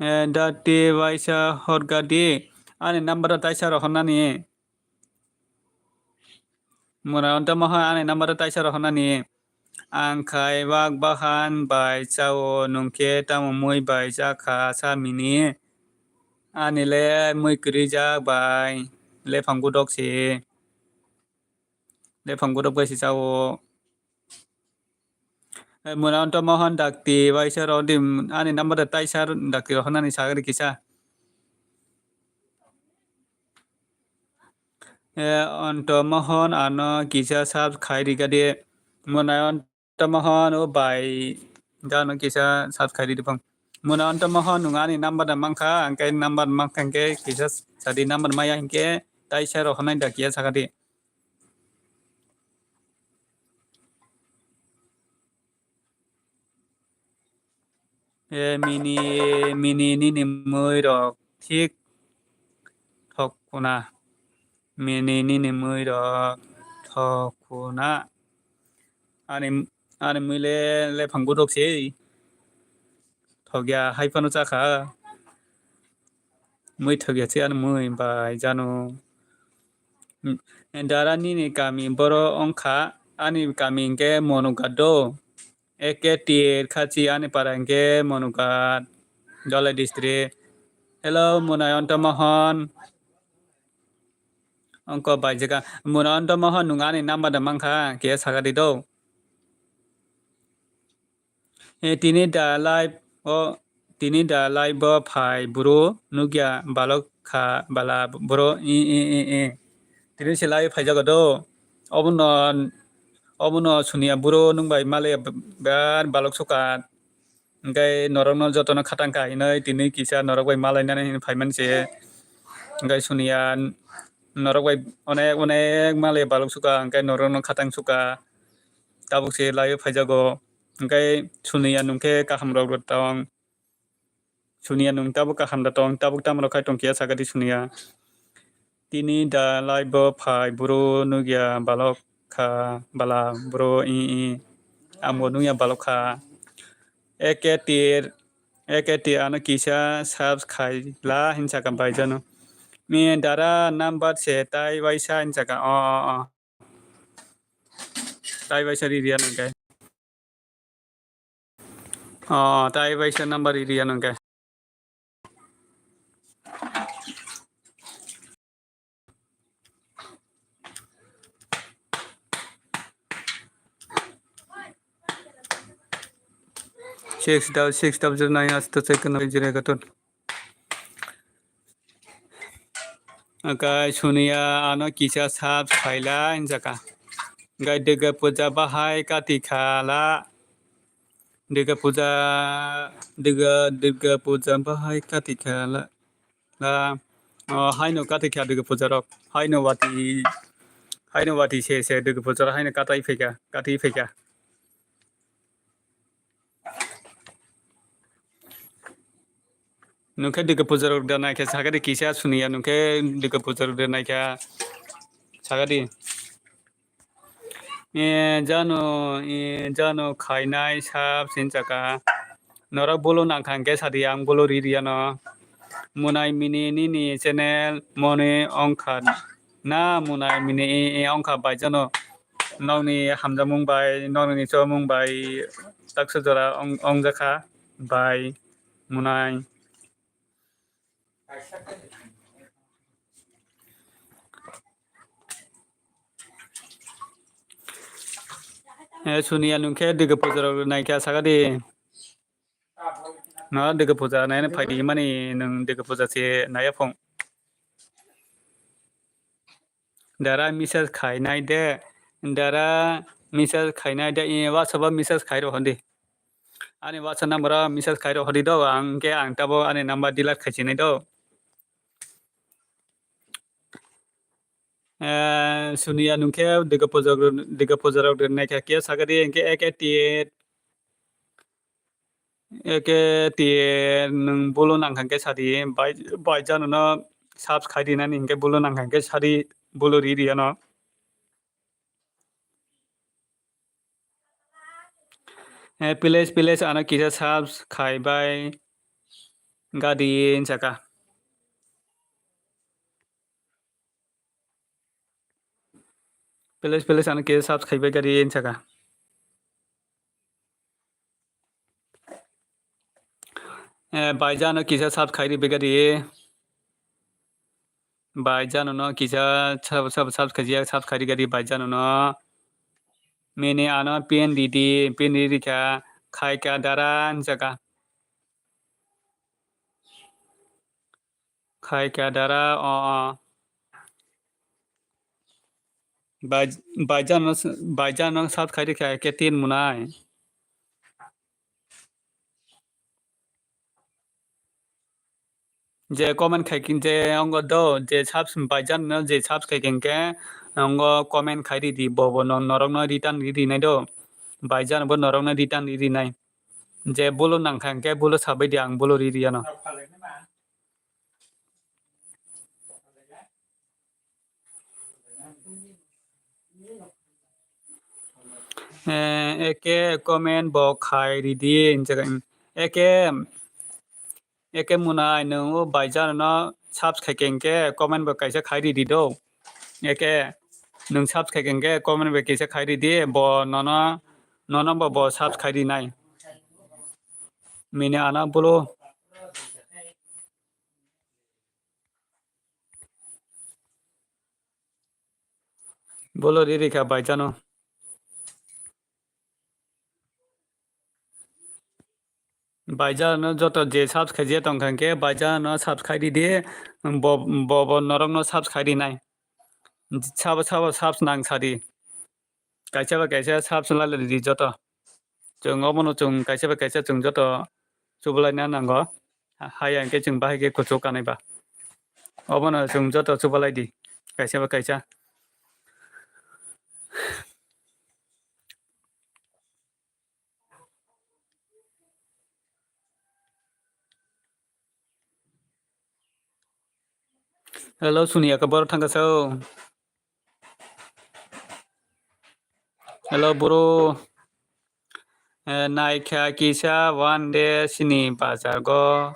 Eh, dati waisa horga di. Ani number o taisa rohornani. Mura onto moha ani number o taisa rohornani. Ang khai wak bahan bai chao, nwng khe tamo mui bai chakha sa mini. Ani le mui kwrwi jak bai, lephang gudok se. Lephang gudok bai se chao. Eh, mura onto mohon dakti waisa rw di, ani number de taisa dakti rohornani sagri kisa. Eh, onto mohon ano kisa sub khai rika de. Mura onto mohon o bai dano kisa sub khai ridi phang. Muna onto moho nung ani number da mankha, angke number mankha angke kisa sadi number maya hinkhe tai sai rok honai da kiya sakadi. E mini, mini nini mui rok thik thok kuna. Mini nini mui rok thok kuna. Ani, ani mui le lephang gudok se. Thokya hai phano chakha. Mui thokya se ani mui bai jano. Dara nini kami boro ongkha, ani kami hinkhe Monugat do. Eke tir khachi ani para hinkhe Monugat, Dhalai district. Hello, Munai Onto Mohon. Ongko bai jega. Munai Onto Mohon nung ani number da mankha, kiya sakadi do. E tini da live o, tini da live o phai bro nukya balok kha bala bro i i i i. Tini se live phaijago do. Obono, obono suniya bro nung bai male bar balok suka. Hingke norokno jotono khatang kha hinoi tini kisa norok bai malainani hinwi phaiman se. Hingke suniya norok bai onek onek male balok suka hingke norokno khatang suka. Tabuk se laiwi phaijago. Hingke suniya nungkhe kaham rok tong. Suniya nung tabuk kaham da tong, tabuk tamo rok khai tong kiya sakadi suniya. Tini da live bo phai bro nukya balok kha bala bro i i. Ang bo nukya balok kha. Eke tir, eke tir ano kisa subs khai la hin saka bai jano. Mi dara number se tai waisa hin saka o o o. Tai waisa ri riya nang kai. O, tai waisa number iri ano hingke. Six double six double zero nine asto check no zero ekator. Hingke suniya ano kisa subs khaila hinjaka. Hingke Durga puja bahai kati khala. Durga puja, Durga, Durga puja bahai kati khala. La, o, haino kati kha Durga puja rok. Haino wati, haino wati se se Durga puja rok haino katai phaikha, kati phaikha. Nungkhe Durga puja rok da naikhe sakadi kisa suniya nungkhe Durga puja rok da naikha sakadi. E jano, e jano khainai sab sinchaka. Norok bolo nangkha hingkhe sadi ang bolo ri riyano. Munai mini nini channel moni ongkha na munai mini e, e ongkha bai jano. Nokni hamjakmung bai, nokni chomung bai taksa jora ong, ongjakha bai munai. Eh, suniya nungkhe Durga puja rok naikha sakadi. No Durga puja naina phaidi mani nung Durga puja se naya phung. Dara message khainai de, dara message khainai de, e WhatsApp o message khai rohordi. Ani WhatsApp number o message khai rohordi do, ang khe ang tabo ani number delete khaisinai do. Eh, suniya nungkhe Durga puja, Durga puja rok naikha khe sakadi, hingkhe ek eighty eight. Eke ti nwng bulu nangkha khe sadi, bai, bai jano no subs khai di nani hinkhe bulu nangkha khe sadi, bulu ri ri ano. Eh, please, please, ano kisa subs khai bai gadi hinjaka. Please, please, ano kisa subs khai bai gadi hinjaka. Eh, bai jano kisa subs khai ri bai gadi. Bai jano no kisa sub, sub, subs khai, subs khai ri gadi bai jano no. Mini ano pin di di, pin di di kha, khai kha dara hinjaka. Khai kha dara, o, o. Bai, bai jano, bai jano subs khai ri kha, ke tin munai. Je comment khai kin je ongo do, je subs baijan no je subs khai kin ke ongo comment khai ri di, bo bo no norok no return ri ri nai do. Baijan bo norok no return ri ri nai. Je bolo nang kha hwnkhe bolo sabai di, ang bolo ri ri ano. Eh, eke comment bo khai ri di, hinjak, eke, eke mwnai nwng o baijan no subs khai khe hwnkhe comment bo kaisa khai ri di do. Eke nwng subs khai khe hwnkhe comment bo kaisa khai ri di, bo nono, nono bo, bo subs khai ri nai. Mini ana bolo. Bolo ri ri kha baijano. Baijano joto je subs khai je tong kha hwnkhe baijano subs khai ri di, bo, bo, bo norok no subs khai ri nai. Sabo, sabo subs nang sa di. Kaisa ba kaisa subs lai lai di joto. Chwng obono chwng kaisa ba kaisa chwng joto chubalaina nango. Ha-, haya hwnkhe chwng bahai khe kuchuk kanai ba. Obono chwng joto chubalai di. Kaisa ba kaisa. Hello, Suni, aka boro thangka sao. Hello, bro. Eh, naikha kisa one day sini bazar go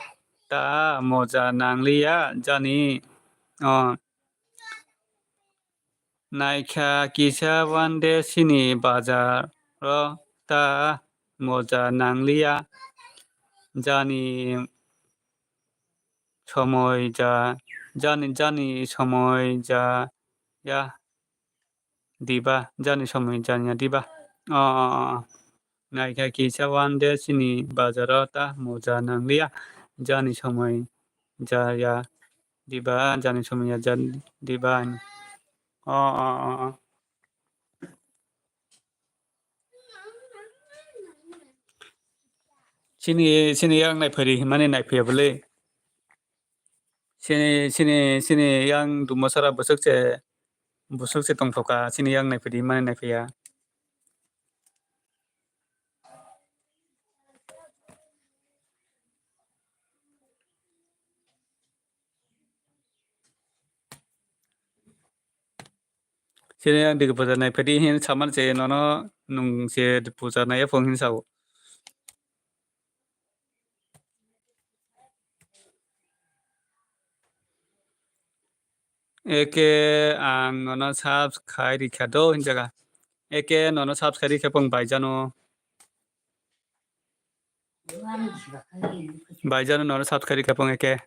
ta moja nangliya jani. Oh. Naikha kisa one day sini bazar ro ta moja nangliya jani somoi ja jani jani somoi ja ya diba jani somoi jani ya diba. Oh, oh, oh. Naikha kisa one day sini bazar ro ta moja nangliya jani somoi ja ya diba jani somoi ya ja diba. Oh, oh, oh, oh. Chini, chini yang naiphari himani naiphiya bole. Chini, chini, chini yang dumo sara bwswk se, bwswk se tongthoka, chini yang naiphari himani naiphiya. Sini ang digi puja nai phedi hin saman se nono nung se puja nai phung hin sao. Eke ang nono subscribe rikha do hin jaga. Eke nono subscribe rikha phung baijano. Baijano nono subscribe rikha phung eke.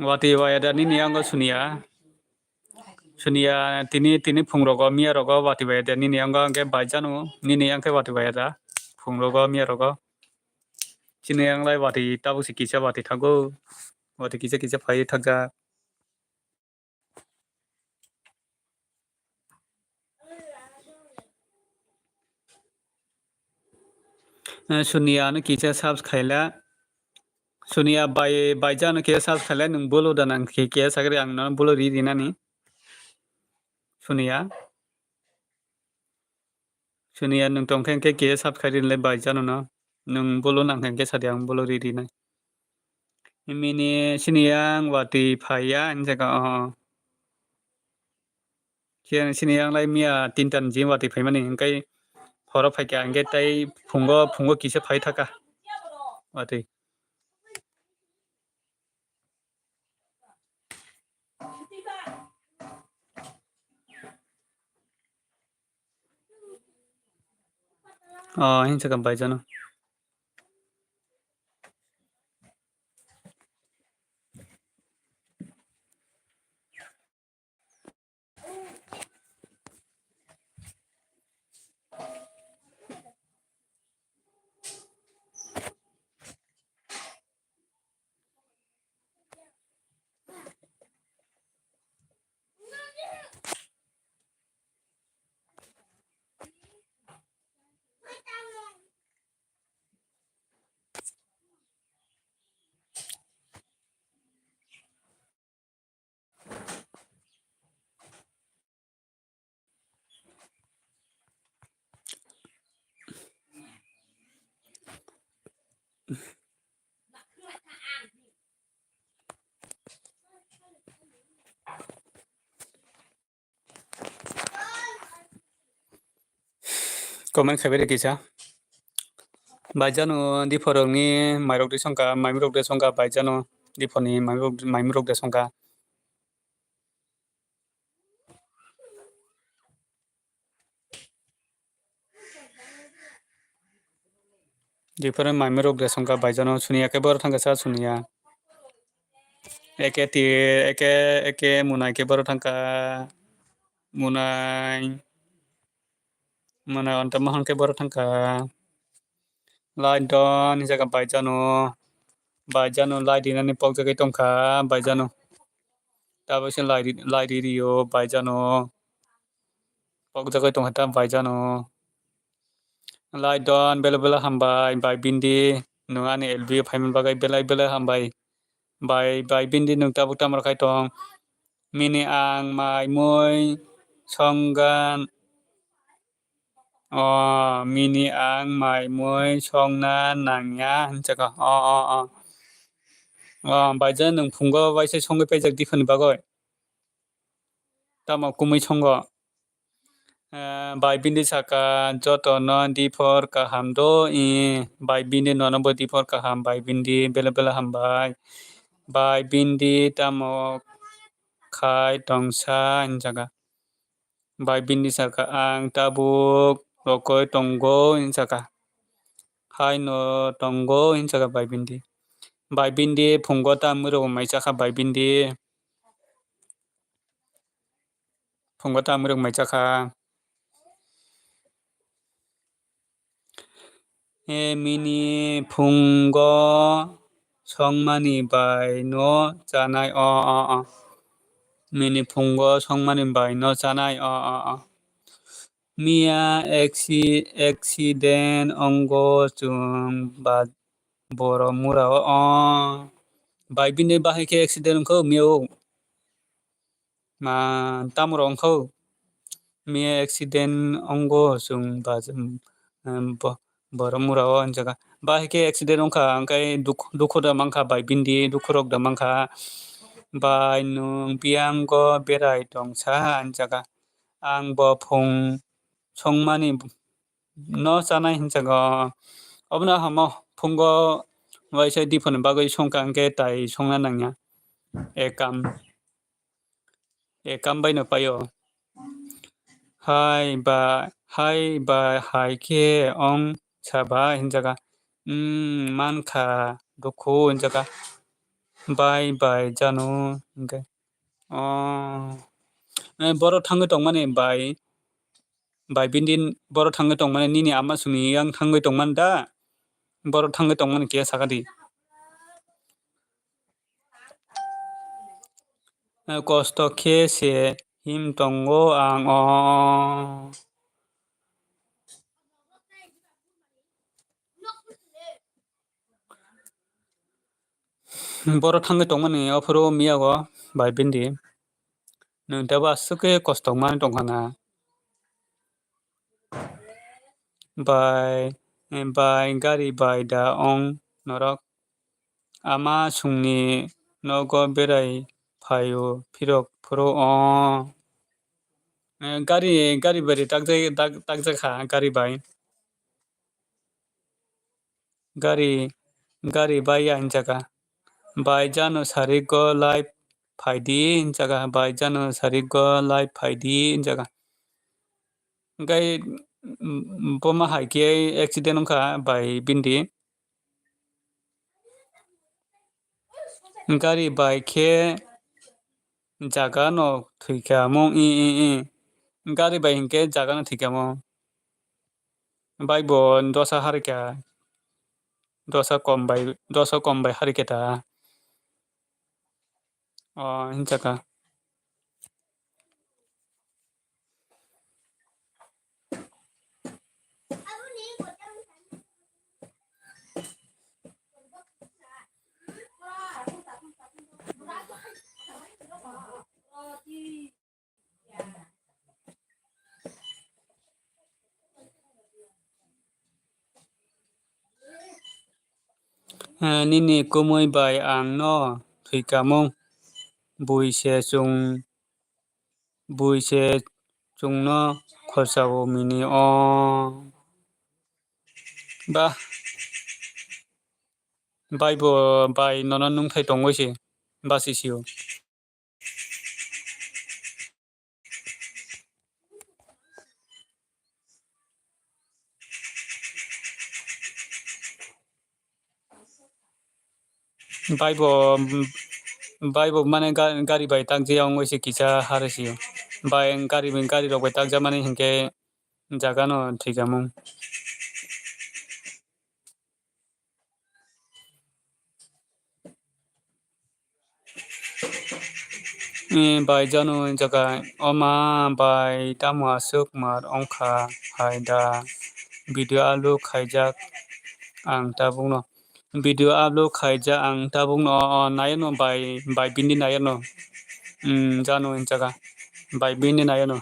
Wati waya da nini yango suniya. Suniya tini, tini phung rogo, miya rogo, wati waya da nini yango, angke baijano, nini yangke wati waya da. Phung rogo, miya rogo. Chini yang lai wati tabuk si kisa wati thago. Wati kisa kisa phai thakjak. Eh, Suniya no kisa subs khaila. Suniya bai, baija no kisa subs khaila, nung bolo da nang kisa sagri ang no bolo ri rinani. Suniya. Suniya nung tong khe kisa subs khai rinle baija no no. Nung bolo nang khe sadi ang bolo ri rinai. Mini sini yang wati phaiya, hinjaka, oh. Sini yang lai miya tinta ni jim wati phaimani, hingkai horo phaikha, hingke tai phungo, phungo kisa phai thaka. Wati. Oh, hinjaka baijano. Comment khaibai de kisa. Baijano diphorokni mairok de songkha, maimirok de songkha, baijano diphorni maimirok, maimirok de songkha. Diphorni maimirok de songkha, baijano suniya khe boro thangkha sa suniya. Eke ti, eke, eke munai khe boro thangkha. Munai, munai onto mohon khe boro thangkha. Light don, hwnjak baijano. Baijano light rinani pokjagwi tongkha, baijano. Tabukhe light, light rio, baijano. Pokjagwi tongkha ta, baijano. Light don, belai belai hambai, bai bindi. Nwng ani L B o phaimani bagwi belai belai hambai. Bai, bai bindi nwng tabuk tamo khai tong. Mini ang mai mui songgan. O, mini ang mai mui songna nangya, hwnjak. O, o, o. O, baijano nwng phungo waisa songwi paijak diphani bagwi. Tamo kumui songo. Eh, bai bindi saka, jotono diphor kaham do, i, bai bindi nono bo diphor kaham, bai bindi bela bela hambai. Bai bindi tamo khai tongsa, hwnjak. Bai bindi saka, ang tabuk rokoi tongo, hwnjak. Haino tongo, hwnjak bai bindi. Bai bindi phungo ta mwrwk mai chakha bai bindi. Phungo ta mwrwk mai chakha. E mini phungo songmani bai no chanai o, o, o. Mini phungo songmani bai no chanai o, o, o. Miya acci-, accident ongo chwng ba boro mura o, o. Bai bini bahai khe accident wngkho miya o. Ma, tamo rw wngkha o? Miya accident wngo chwng ba, em, bo-, borok mura o, hwnjak. Bahai khe accident wngkha, hwnkhe dukhu, dukhu da mankha bai bindi, dukhu rok da mankha. Bai nwng biyang go berai tong sa, hwnjak. Ang bo phung songmani no chanai, hwnjak. Obono hamo phungo waisa diphoni bagwi songkha, hwnkhe tai songna nangya. Ekam. E kam bai no paio. Hai ba, hai ba, hai khe ong sa ba hinjaga. Hmm, mankha dukhu hinjaga. Bai bai janu hinke. Oh. Eh, boro thangwi tongmani bai. Bai bini boro thangwi tongmani nini ama songni yang thangwi tongmani da? Boro thangwi tongmani khe sakadi. Eh, kosto khe se him tongo ang o. Boro thangwi tongmani ophuru miyago bai bindi. Nwng tebo aswk khe kosto wngmani tongkha na. Bai, bai gari bai da ong norok. Ama songni nogo berai phaio phirok phuru o. Eh, gari, gari bai ri takjak, tak, takjak kha gari bai. Gari, gari bai ya hinjaga. Bai jano sarigo live phaidi hinjaga. Bai jano sarigo live phaidi hinjaga. Hwnkhe, mm, boma hai khe accident wngkha bai bindi. Gari bai khe jaga no thwikha mo, i, i, i. Gari bai hinkhe jaga no thwikha mo. Bai bo dosa harikha. Dosa kom bai, dosa kom bai harikha ta. O, hinjaka. Eh, nini kumui bai ang no thwikamung, bui se chwng, bui se chwngno khorsa o mini o. Ba, bai bo, bai nono nungthai tongwi se, basi sio. Bai bo, bai bo mane ga-, gari bai takjak ya wngwi se kisa harwi se. Bai gari, gari rok bai takjak mani hinkhe jaga no thwikamung. Eh, bai jano jaga oma bai tamo aswk mar ongkha hai da video upload khaijak ang tabukno. Video upload khaijak ang tabukno o, o, naiyano bai, bai bini naiyano. Hmm, jano jaga bai bini naiyano.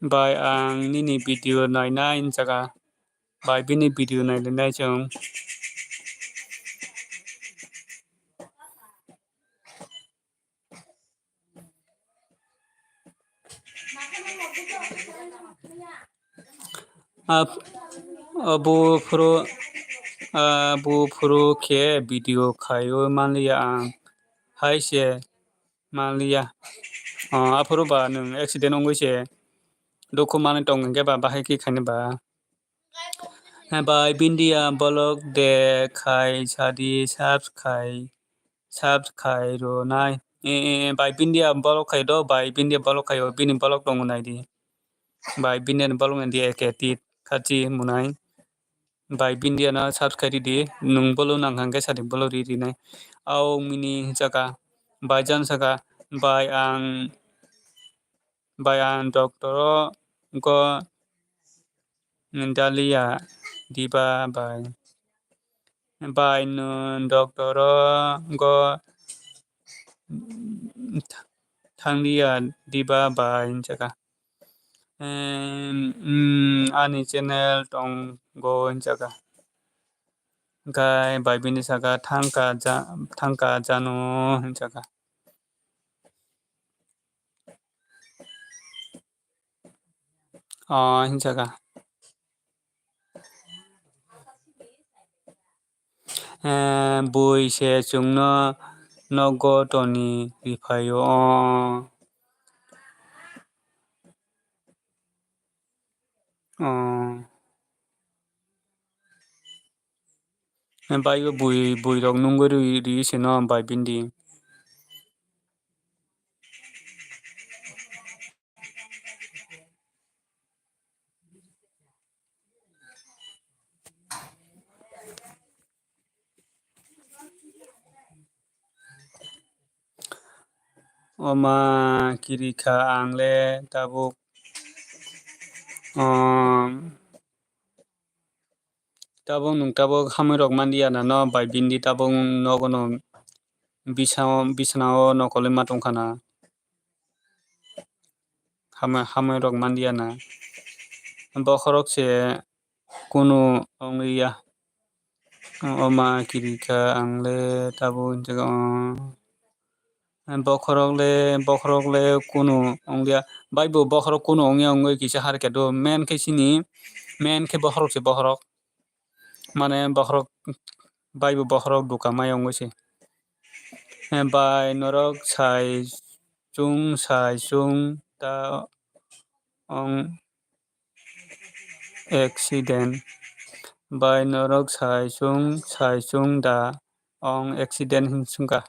Bai ang nini video nainai jaga. Bai bini video nailainai chwng. Ab-, abo phuru, abo phuru khe video khaiwi manliya ang. Hai se manliya. O, aphuru ba nwng accident wngwi se dukhu manwi tong hinkhe ba bahai khe khaina ba. Bai Bindia vlog de khai sadi subscribe, subscribe rwnai. E, e, e, bai Bindia vlog khai do, bai Bindia vlog khai o, bini vlog tongo nai di. Bai Bindia ni vlog nai di eke tit khachi munai. Bai Bindia no subscribe ri di, nwng vlog nang hang khe sadi vlog ri rinai. Au mini saka, bai jan saka, bai ang, bai ang doctor o go Dalia diba bai. Bai nwng doctor o go thanglia diba bai hinjaka. Em, mm, ani channel tongo hinjaka. Gai bai bini saka thangka ja-, thangka jano hinjaka. O, hinjaka. Eh, bui se chwngno nogo toni riphaio. O. O. Bai o bui, bui rok nungwi rwi, rwi se no bai bindi. Oma kirikha ang le tabuk, um, tabuk nwng tabuk hamwi rok manliya na no bai bindi tabuk nogo no bisao, bisnao nokolwi ma tongkha na. Hamwi, hamwi rok manliya na. Bokhorok se kunu wngliya. Oma kirikha ang le tabuk hinjak o. Bokhorok le, bokhorok le kunu wngliya. Bai bo bokhorok kunu wngya wngwi kisa har khe do. Main khe chini, main khe bokhorok se bokhorok. Mane bokhorok, bai bo bokhorok duka maya wngwi se. Bai norok sai chung, sai chung ta ong accident. Bai norok sai chung, sai chung da ong accident hin sungkha.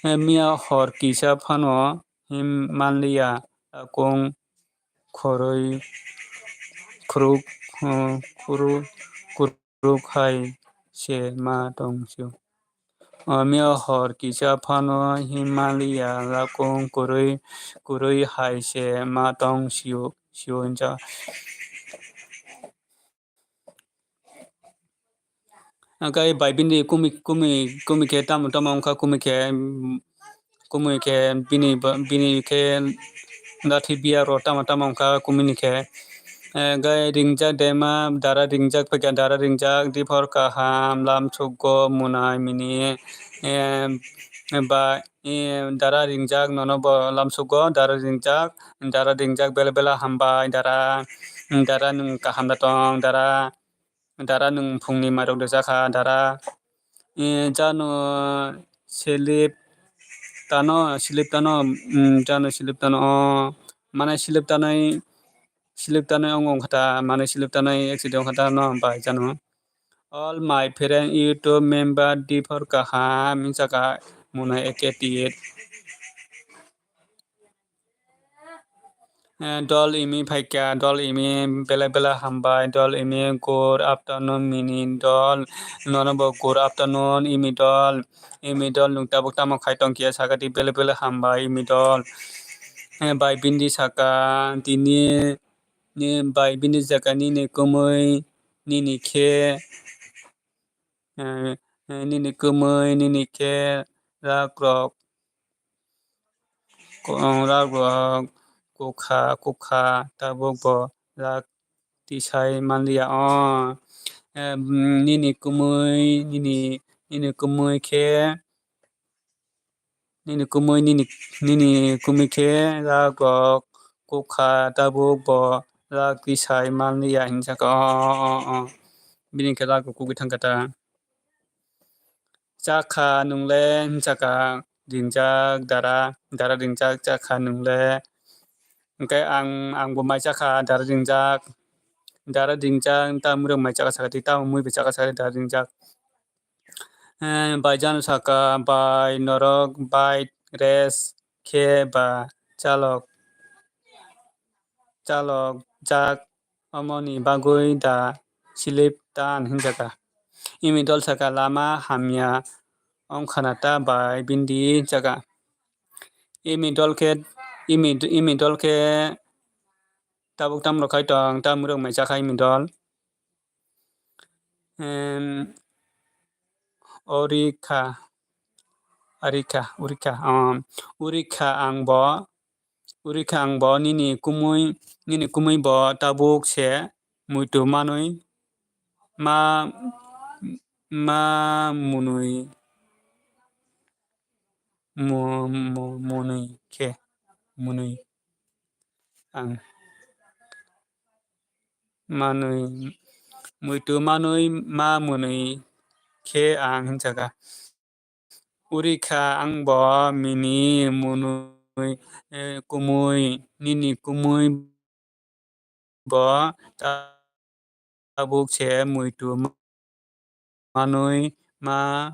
Miya hor kisa phano him manliya, akung khoroi khuruk, khuru, khuruk hai se ma tong sio. Miya hor kisa phano him manliya, akung khurui, khurui hai se ma tong sio, sio hinja. Hwnkhe bai bini kumi, kumi, kumi khe tamo tamo wngkha, kumi khe, kumi khe bini, bini khe lathi biya rw tamo tamo wngkha kumi ni khe. Hwnkhe ringjak dema, dara ringjak paikha, dara ringjak, diphor kaham, lamsukgo, munai mini, ba, dara ringjak, nono bo lamsukgo, dara ringjak, dara ringjak, bela bela hambai, dara, dara nwng kaham da tong, dara. Dara nwng phungni mairok rwjakha dara. Jano slip tano, slip tano, jano slip tano, o mane slip tanai, slip tanai ong ong kha ta, mane slip tanai accident ong kha ta no bai jano. All my friend YouTube member diphor kaham hinjaka mwnai eke tiye. Dol imi phaikha, dol imi bela bela hambai, dol imi good afternoon mini dol, nono bo good afternoon imi dol, imi dol nwng tabuk tamo khai tong khe sakha di bela bela hambai imi dol. Bai bindi saka tini, bai bindi saka nini kumui nini khe, nini kumui nini khe rak rok. Rak rok kukha kukha tabuk bo rak tisai manliya o. Nini kumui nini, nini kumui khe, nini kumui nini, nini kumui khe rak rok kukha tabuk bo rak tisai manliya hinjaka o. Bini khe rak rok kugui thangkha ta. Chakha nwng le hinjaka ringjak dara, dara ringjak chakha nwng le. Hwnkhe ang, ang bo mai chakha dara ringjak, dara ringjak, tamni rok mai chakha sakha di, tamo mui bo chakha sakha di dara ringjak. Bai jano saka, bai norok bike race khe ba chalok, chalok jak. Omoni bagwi da slip tan hinjaka. Imi dol saka lama hamya wngkhana ta bai bindi hinjaka. Imi dol khe, imi, imi dol khe tabuk tamrok khai tong, tamrok mai chakha imi dol. Em, Orikha, Arikha, Urikha, um, Urikha ang bo, Urikha ang bo nini kumui, nini kumui bo tabuk se muitu manwi ma, ma munwi, mu, mu, munwi khe, munwi ang manwi, muitu manwi ma munwi khe ang hinjaka. Uri kha ang bo mini munwi, eh, kumui, nini kumui bo tabuk se muitu manwi ma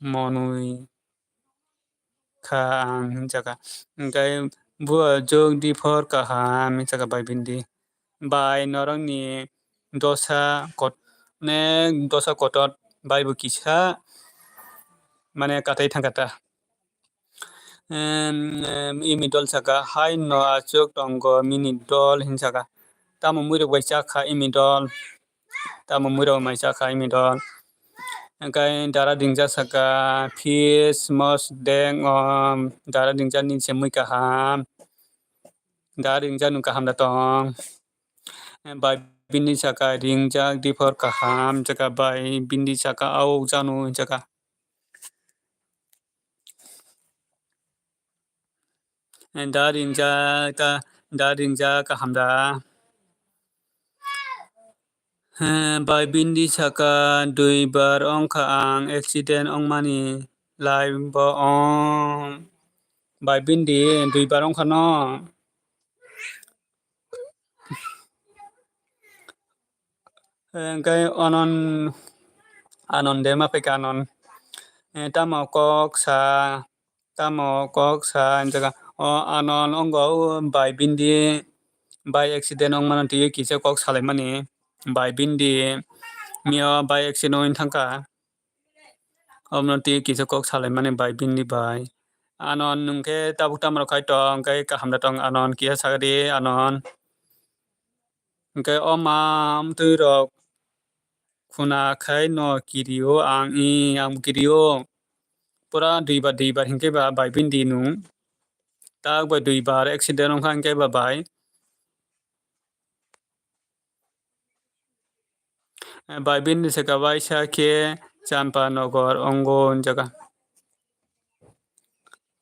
monwi kha ang hinjaka. Hwnkhe bo jok diphor kaham hinjaka bai bindi. Bai norokni dosa kot-, nek dosa kotor bai bo kisa mane katai thangkha ta. Em, em, imi dol saka, "Hai no achuk tongo mini dol," hinsaka. Tamo muirok bai chakha imi dol. Tamo muirok bai chakha imi dol. Hwnkhe dara dingjak saka, "Fish mos deng," o, dara dingjak ni se mui kaham. Dara dingjak nung kaham da tong. Bai bindi saka ringjak diphor kaham, saka bai bindi saka auk janu saka. Da ringjak, da, da ringjak kaham da. Bai bindi saka duibar ongkha ang accident ongmani lai bo ong. Bai bindi duibar ongkha no. Hwnkhe Anon, Anon de ma phaikha Anon. Eh, tamo kok sa, tamo kok sa, hinjaka, o Anon ongo o bai bindi, bai accident ongmano twiwi kisa kok salaimani, bai bindi, mio bai accident ongwi thangkha. Omono twi kisa kok salaimani bai bini bai. Anon nwng khe tabuk tamo rok khai tong, hwnkhe kaham da tong Anon, kisa sagadi Anon. Hwnkhe o ma amtwi rok Kuna khai no kirio ang, i, ang kirio. Pura duibar, duibar hinkhe ba bai bindi nung. Tak bai duibar accident wngkha hinkhe ba bai. Bai bindi saka waisa khe Champa Nogor ongo jaga.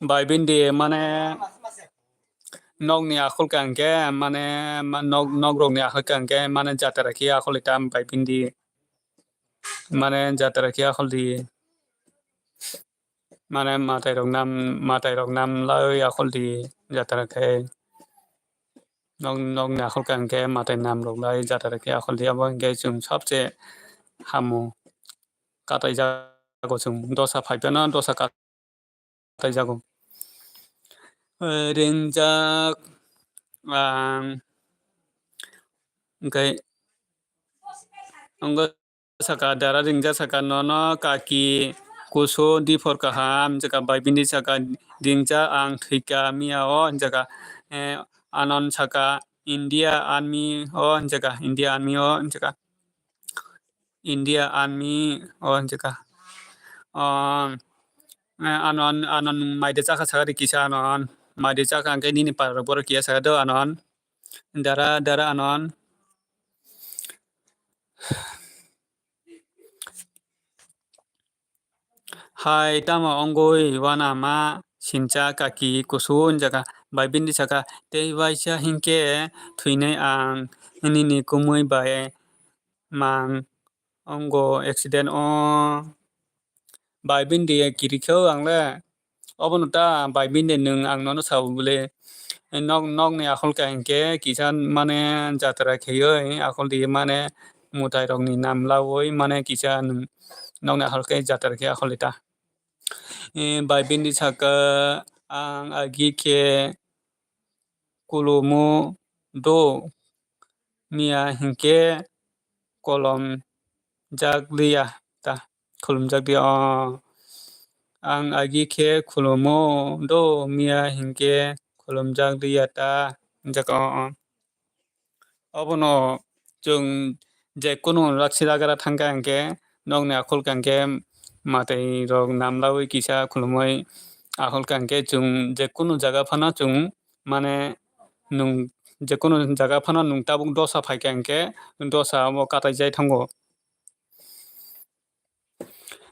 Bai bindi mane nokni akhol kha hinkhe mane ma-, nok, nok rokni akhol kha hinkhe mane jatra khe akhol itam bai bindi. Mane jatra khe akhol di. Mane matai rok nam, matai rok nam lai akhol di jatra khe. Nok, nokni akhol kha hinkhe matai nam rok lai jatra khe akhol di. Abo hinkhe chwng sabse hamo katai jago chwng dosa phai phano dosa katai jago. Eh, ringjak ang hinkhe wngkha saka dara ringjak saka nono kaki kusu diphor kaham hinjaka bai bini saka ringjak ang thwika miya o hinjaka, eh, anon saka India army o hinjaka India army o hinjaka India army o hinjaka, um, eh, anon anon maide chakha saka ri kisa anon maide chakha hwnkhe nini para rok borok kiya saka do anon dara dara anon. Hai tamo wngwi uanama sincha kaki kusu hinjaka bai bini saka tei waisa hinkhe thwinai ang nini kumui bai mang wngo accident o. Bai bindi kiri khe o ang le. Obono ta bai bindi nwng ang nono sao bole. Nok, nokni akhol kha hinkhe kisa mane jatra kheyoi akhol di mane mwtai rokni nam laui mane kisa nwng nokni akhol khe jatra khe akhol di ta. Eh, bai bindi saka ang agi khe kulumu do miya hinkhe kolom jak liya ta, khulumjak liya o. Ang agi khe khulumu do miya hinkhe khulumjak liya ta, hinjak o. Obono chwng je kunu lakchi lagara thangkha hinkhe nokni akhol kha hinkhe mwtai rok nam laui kisa khulumui akhol kha hinkhe chwng je kunu jaga phano chwng mane nwng je kunu jaga phano nwng tabuk dosa phaikha hinkhe dosa omo katai jai thango.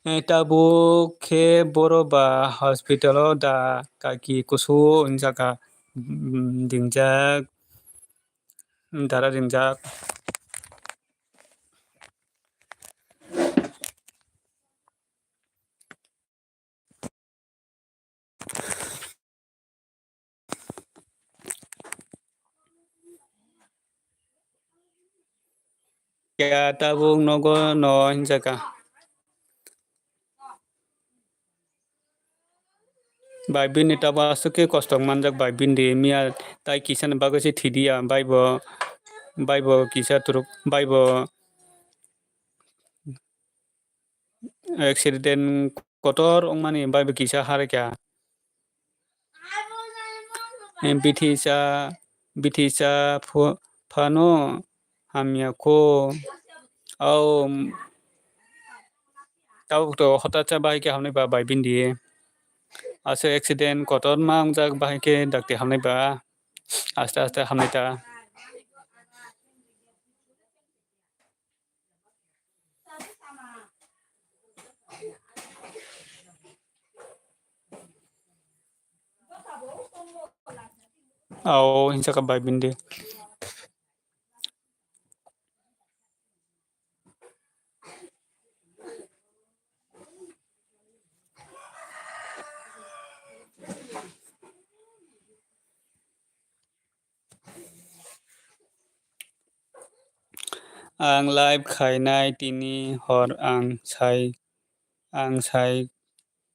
Eh, tabuk khe boro ba hospital o da kaki kusu hinjaka, mm, dingjak, dara dingjak. Ya tabuk nogo no hinjaka. Bai bini tabuk aswk khe kosto manjak bai bini miya tai kisa ni bagwi se thidi ya bai bo, bai bo kisa turuk bai bo. Accident kotor wngmani bai bo kisa harikha. Bithisa, bithisa phu-, phano hamya kho. Au, tabuk to hotacha bahai khe hamnai ba bai bindi. Aswk accident kotorma wngjak bahai khe dakti hamnai ba. Aste aste hamnai ta. Au, hinsa ka bai bindi. Ang live khainai tini hor ang sai, ang sai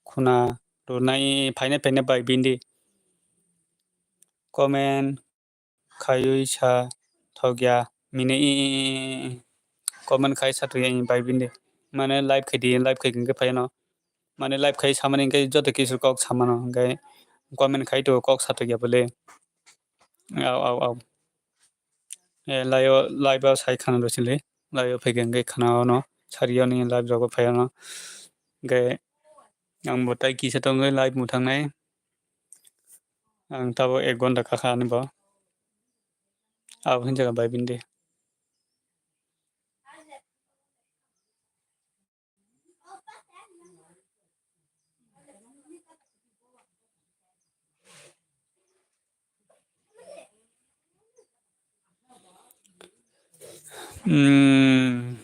khuna rwnai phainai phainai bai bindi. Comment khaiwi sa thokya mine i, i, i, i. Comment khai sa thokya i bai bindi. Mane live khai di, live khai hwnkhe phai no. Mane live khai samani hwnkhe joto kisu kok samano hwnkhe comment khai to kok sa thokya bole. Au, au, au. Eh, laio, live o sai khana rw sili. Laio phai khe hwnkhe khana ono. Sari oni live rogo phai ano. Hingke ang bo tai kisa tongwi live muthangnai. Ang tabo ek gonta kakha ani bo. Abo hinjaka bai bindi. Hmm,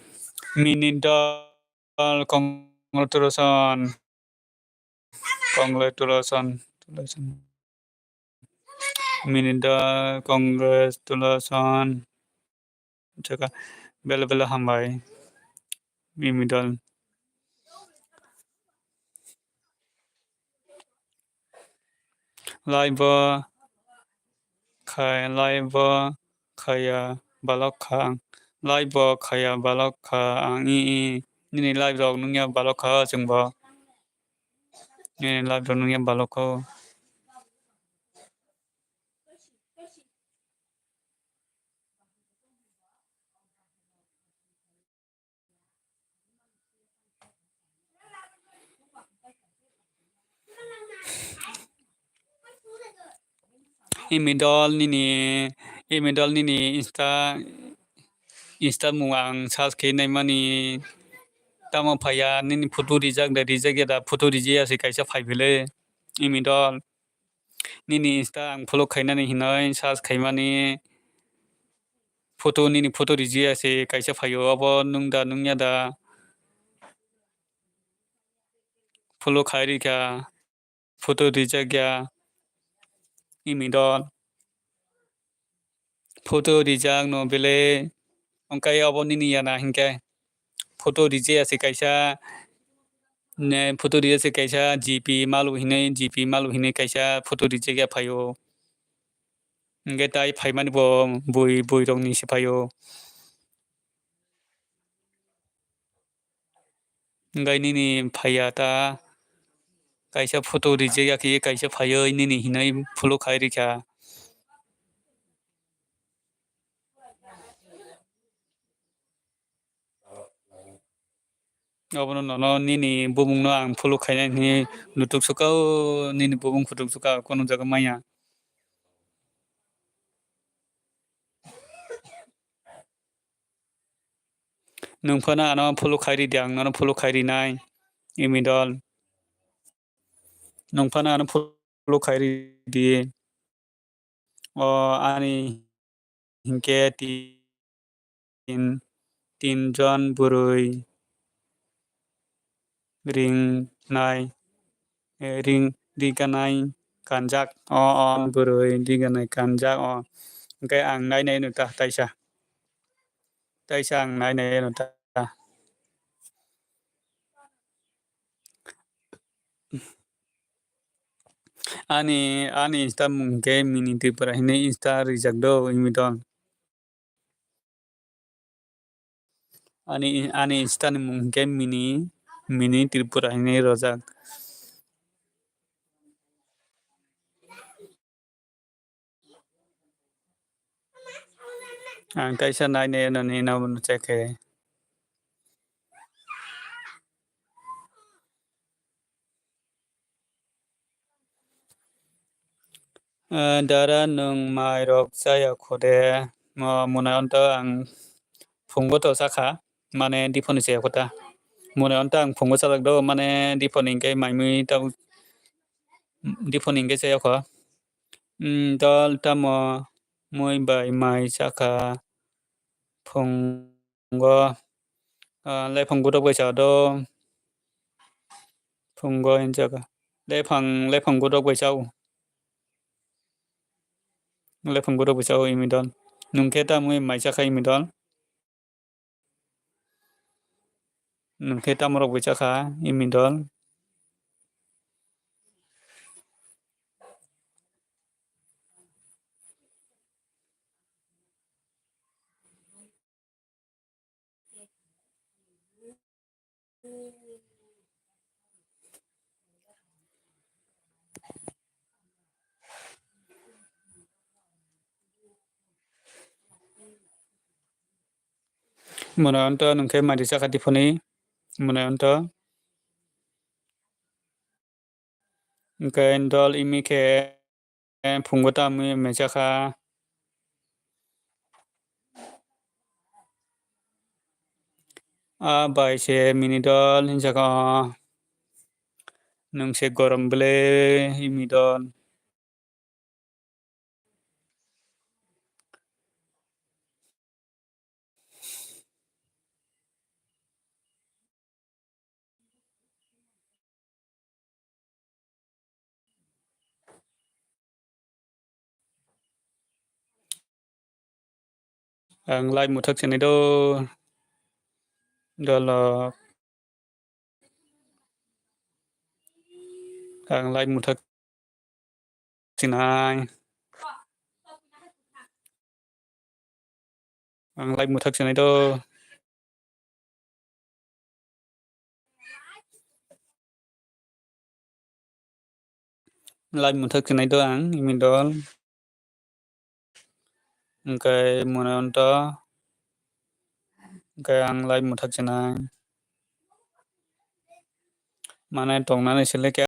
mini dol congratulation. Congratulation. Mini dol congratulation. Jaka bela bela hambai. Mimi dol. Live bo khai, live bo khaya balok kha ang. Live bo khaya balok kha ang. I, i. Nini live rok nungya balok kha chwng bo. Nini live rok nungya balok kho. Imi dol nini, imi dol nini Insta, Insta mung ang search khe naimani tamo phaiya, nini photo rijak da rijak ya da, photo rijaya se kaisa phai phile imi dol. Nini Insta ang follow khainani hinoi search khaimani photo, nini photo rijaya se kaisa phaio, obo nung da nungya da? Follow khai rikha, photo rijak ya, imi dol. Photo rijak no bele, ongkai obo nini yana hinkhe. Photo rijaya se kaisa, ne, photo rijaya se kaisa G P malu hinui, G P malu hinui kaisa photo rijak ya phaio. Hingke tai phaimani bo bui, bui rokni se phaio. Hingke nini phaiya ta kaisa photo rijak ya khe kaisa phaioi nini hinui follow khai rikha. Obono nono nini bumungno ang follow khainai hinui nutuk suka o, nini bumung kutuk suka o, kono jaga maya. Nwng phano ano follow khai ridi, ang nono follow khai rinai, imi dol. Nwng phano ano follow khai ridi. O ani hinkhe tin, tin jon bwrwi ringnai, eh, ring, riganai kanjak. O, o bwrwi riganai kanjak o. Hinkhe ang nainai no ta taisa. Taisa ang nainai no ta. Ani, ani Insta mung khe Mini Tripura hinwi Insta rijak do, imi don. Ani, ani Insta ni mung khe Mini, Mini Tripura hinwi rojak. Ang kaisa nainai nani nabo no check khe. Eh, dara nwng mai rok chaya kho de? Mo mwnai onto ang phungo to chakha, mane diphoni chaya kho ta. Mwnai onto ang phungo chalak do, mane diphoni hinkhe mai mui tabuk, diphoni hinkhe chaya kho. Hmm, dol tamo mui bai mai chakha phungo, ah, lephang gutok bai cha do phungo hinjago. Lephang, lephang gutok bai chao. Lephang gutok bai chao imi dol. Nwng khe tamo mai chakha imi dol. Nwng khe tamo rok bai chakha imi dol. Mwnai onto nwng khe mari chakha diphoni, mwnai onto. Hwnkhe dol imi khe phungo tamo mechakha. A bai se mini dol hinjakha o. Nwng se gorom bwle imi dol. Ang live muthak sinai do. Dolok. Ang live muthak sinai. Ang live muthak sinai do. Live muthak sinai do ang imi dol. Hwnkhe mwnai onto. Hwnkhe ang live muthak sinai. Mane tongnani selekhe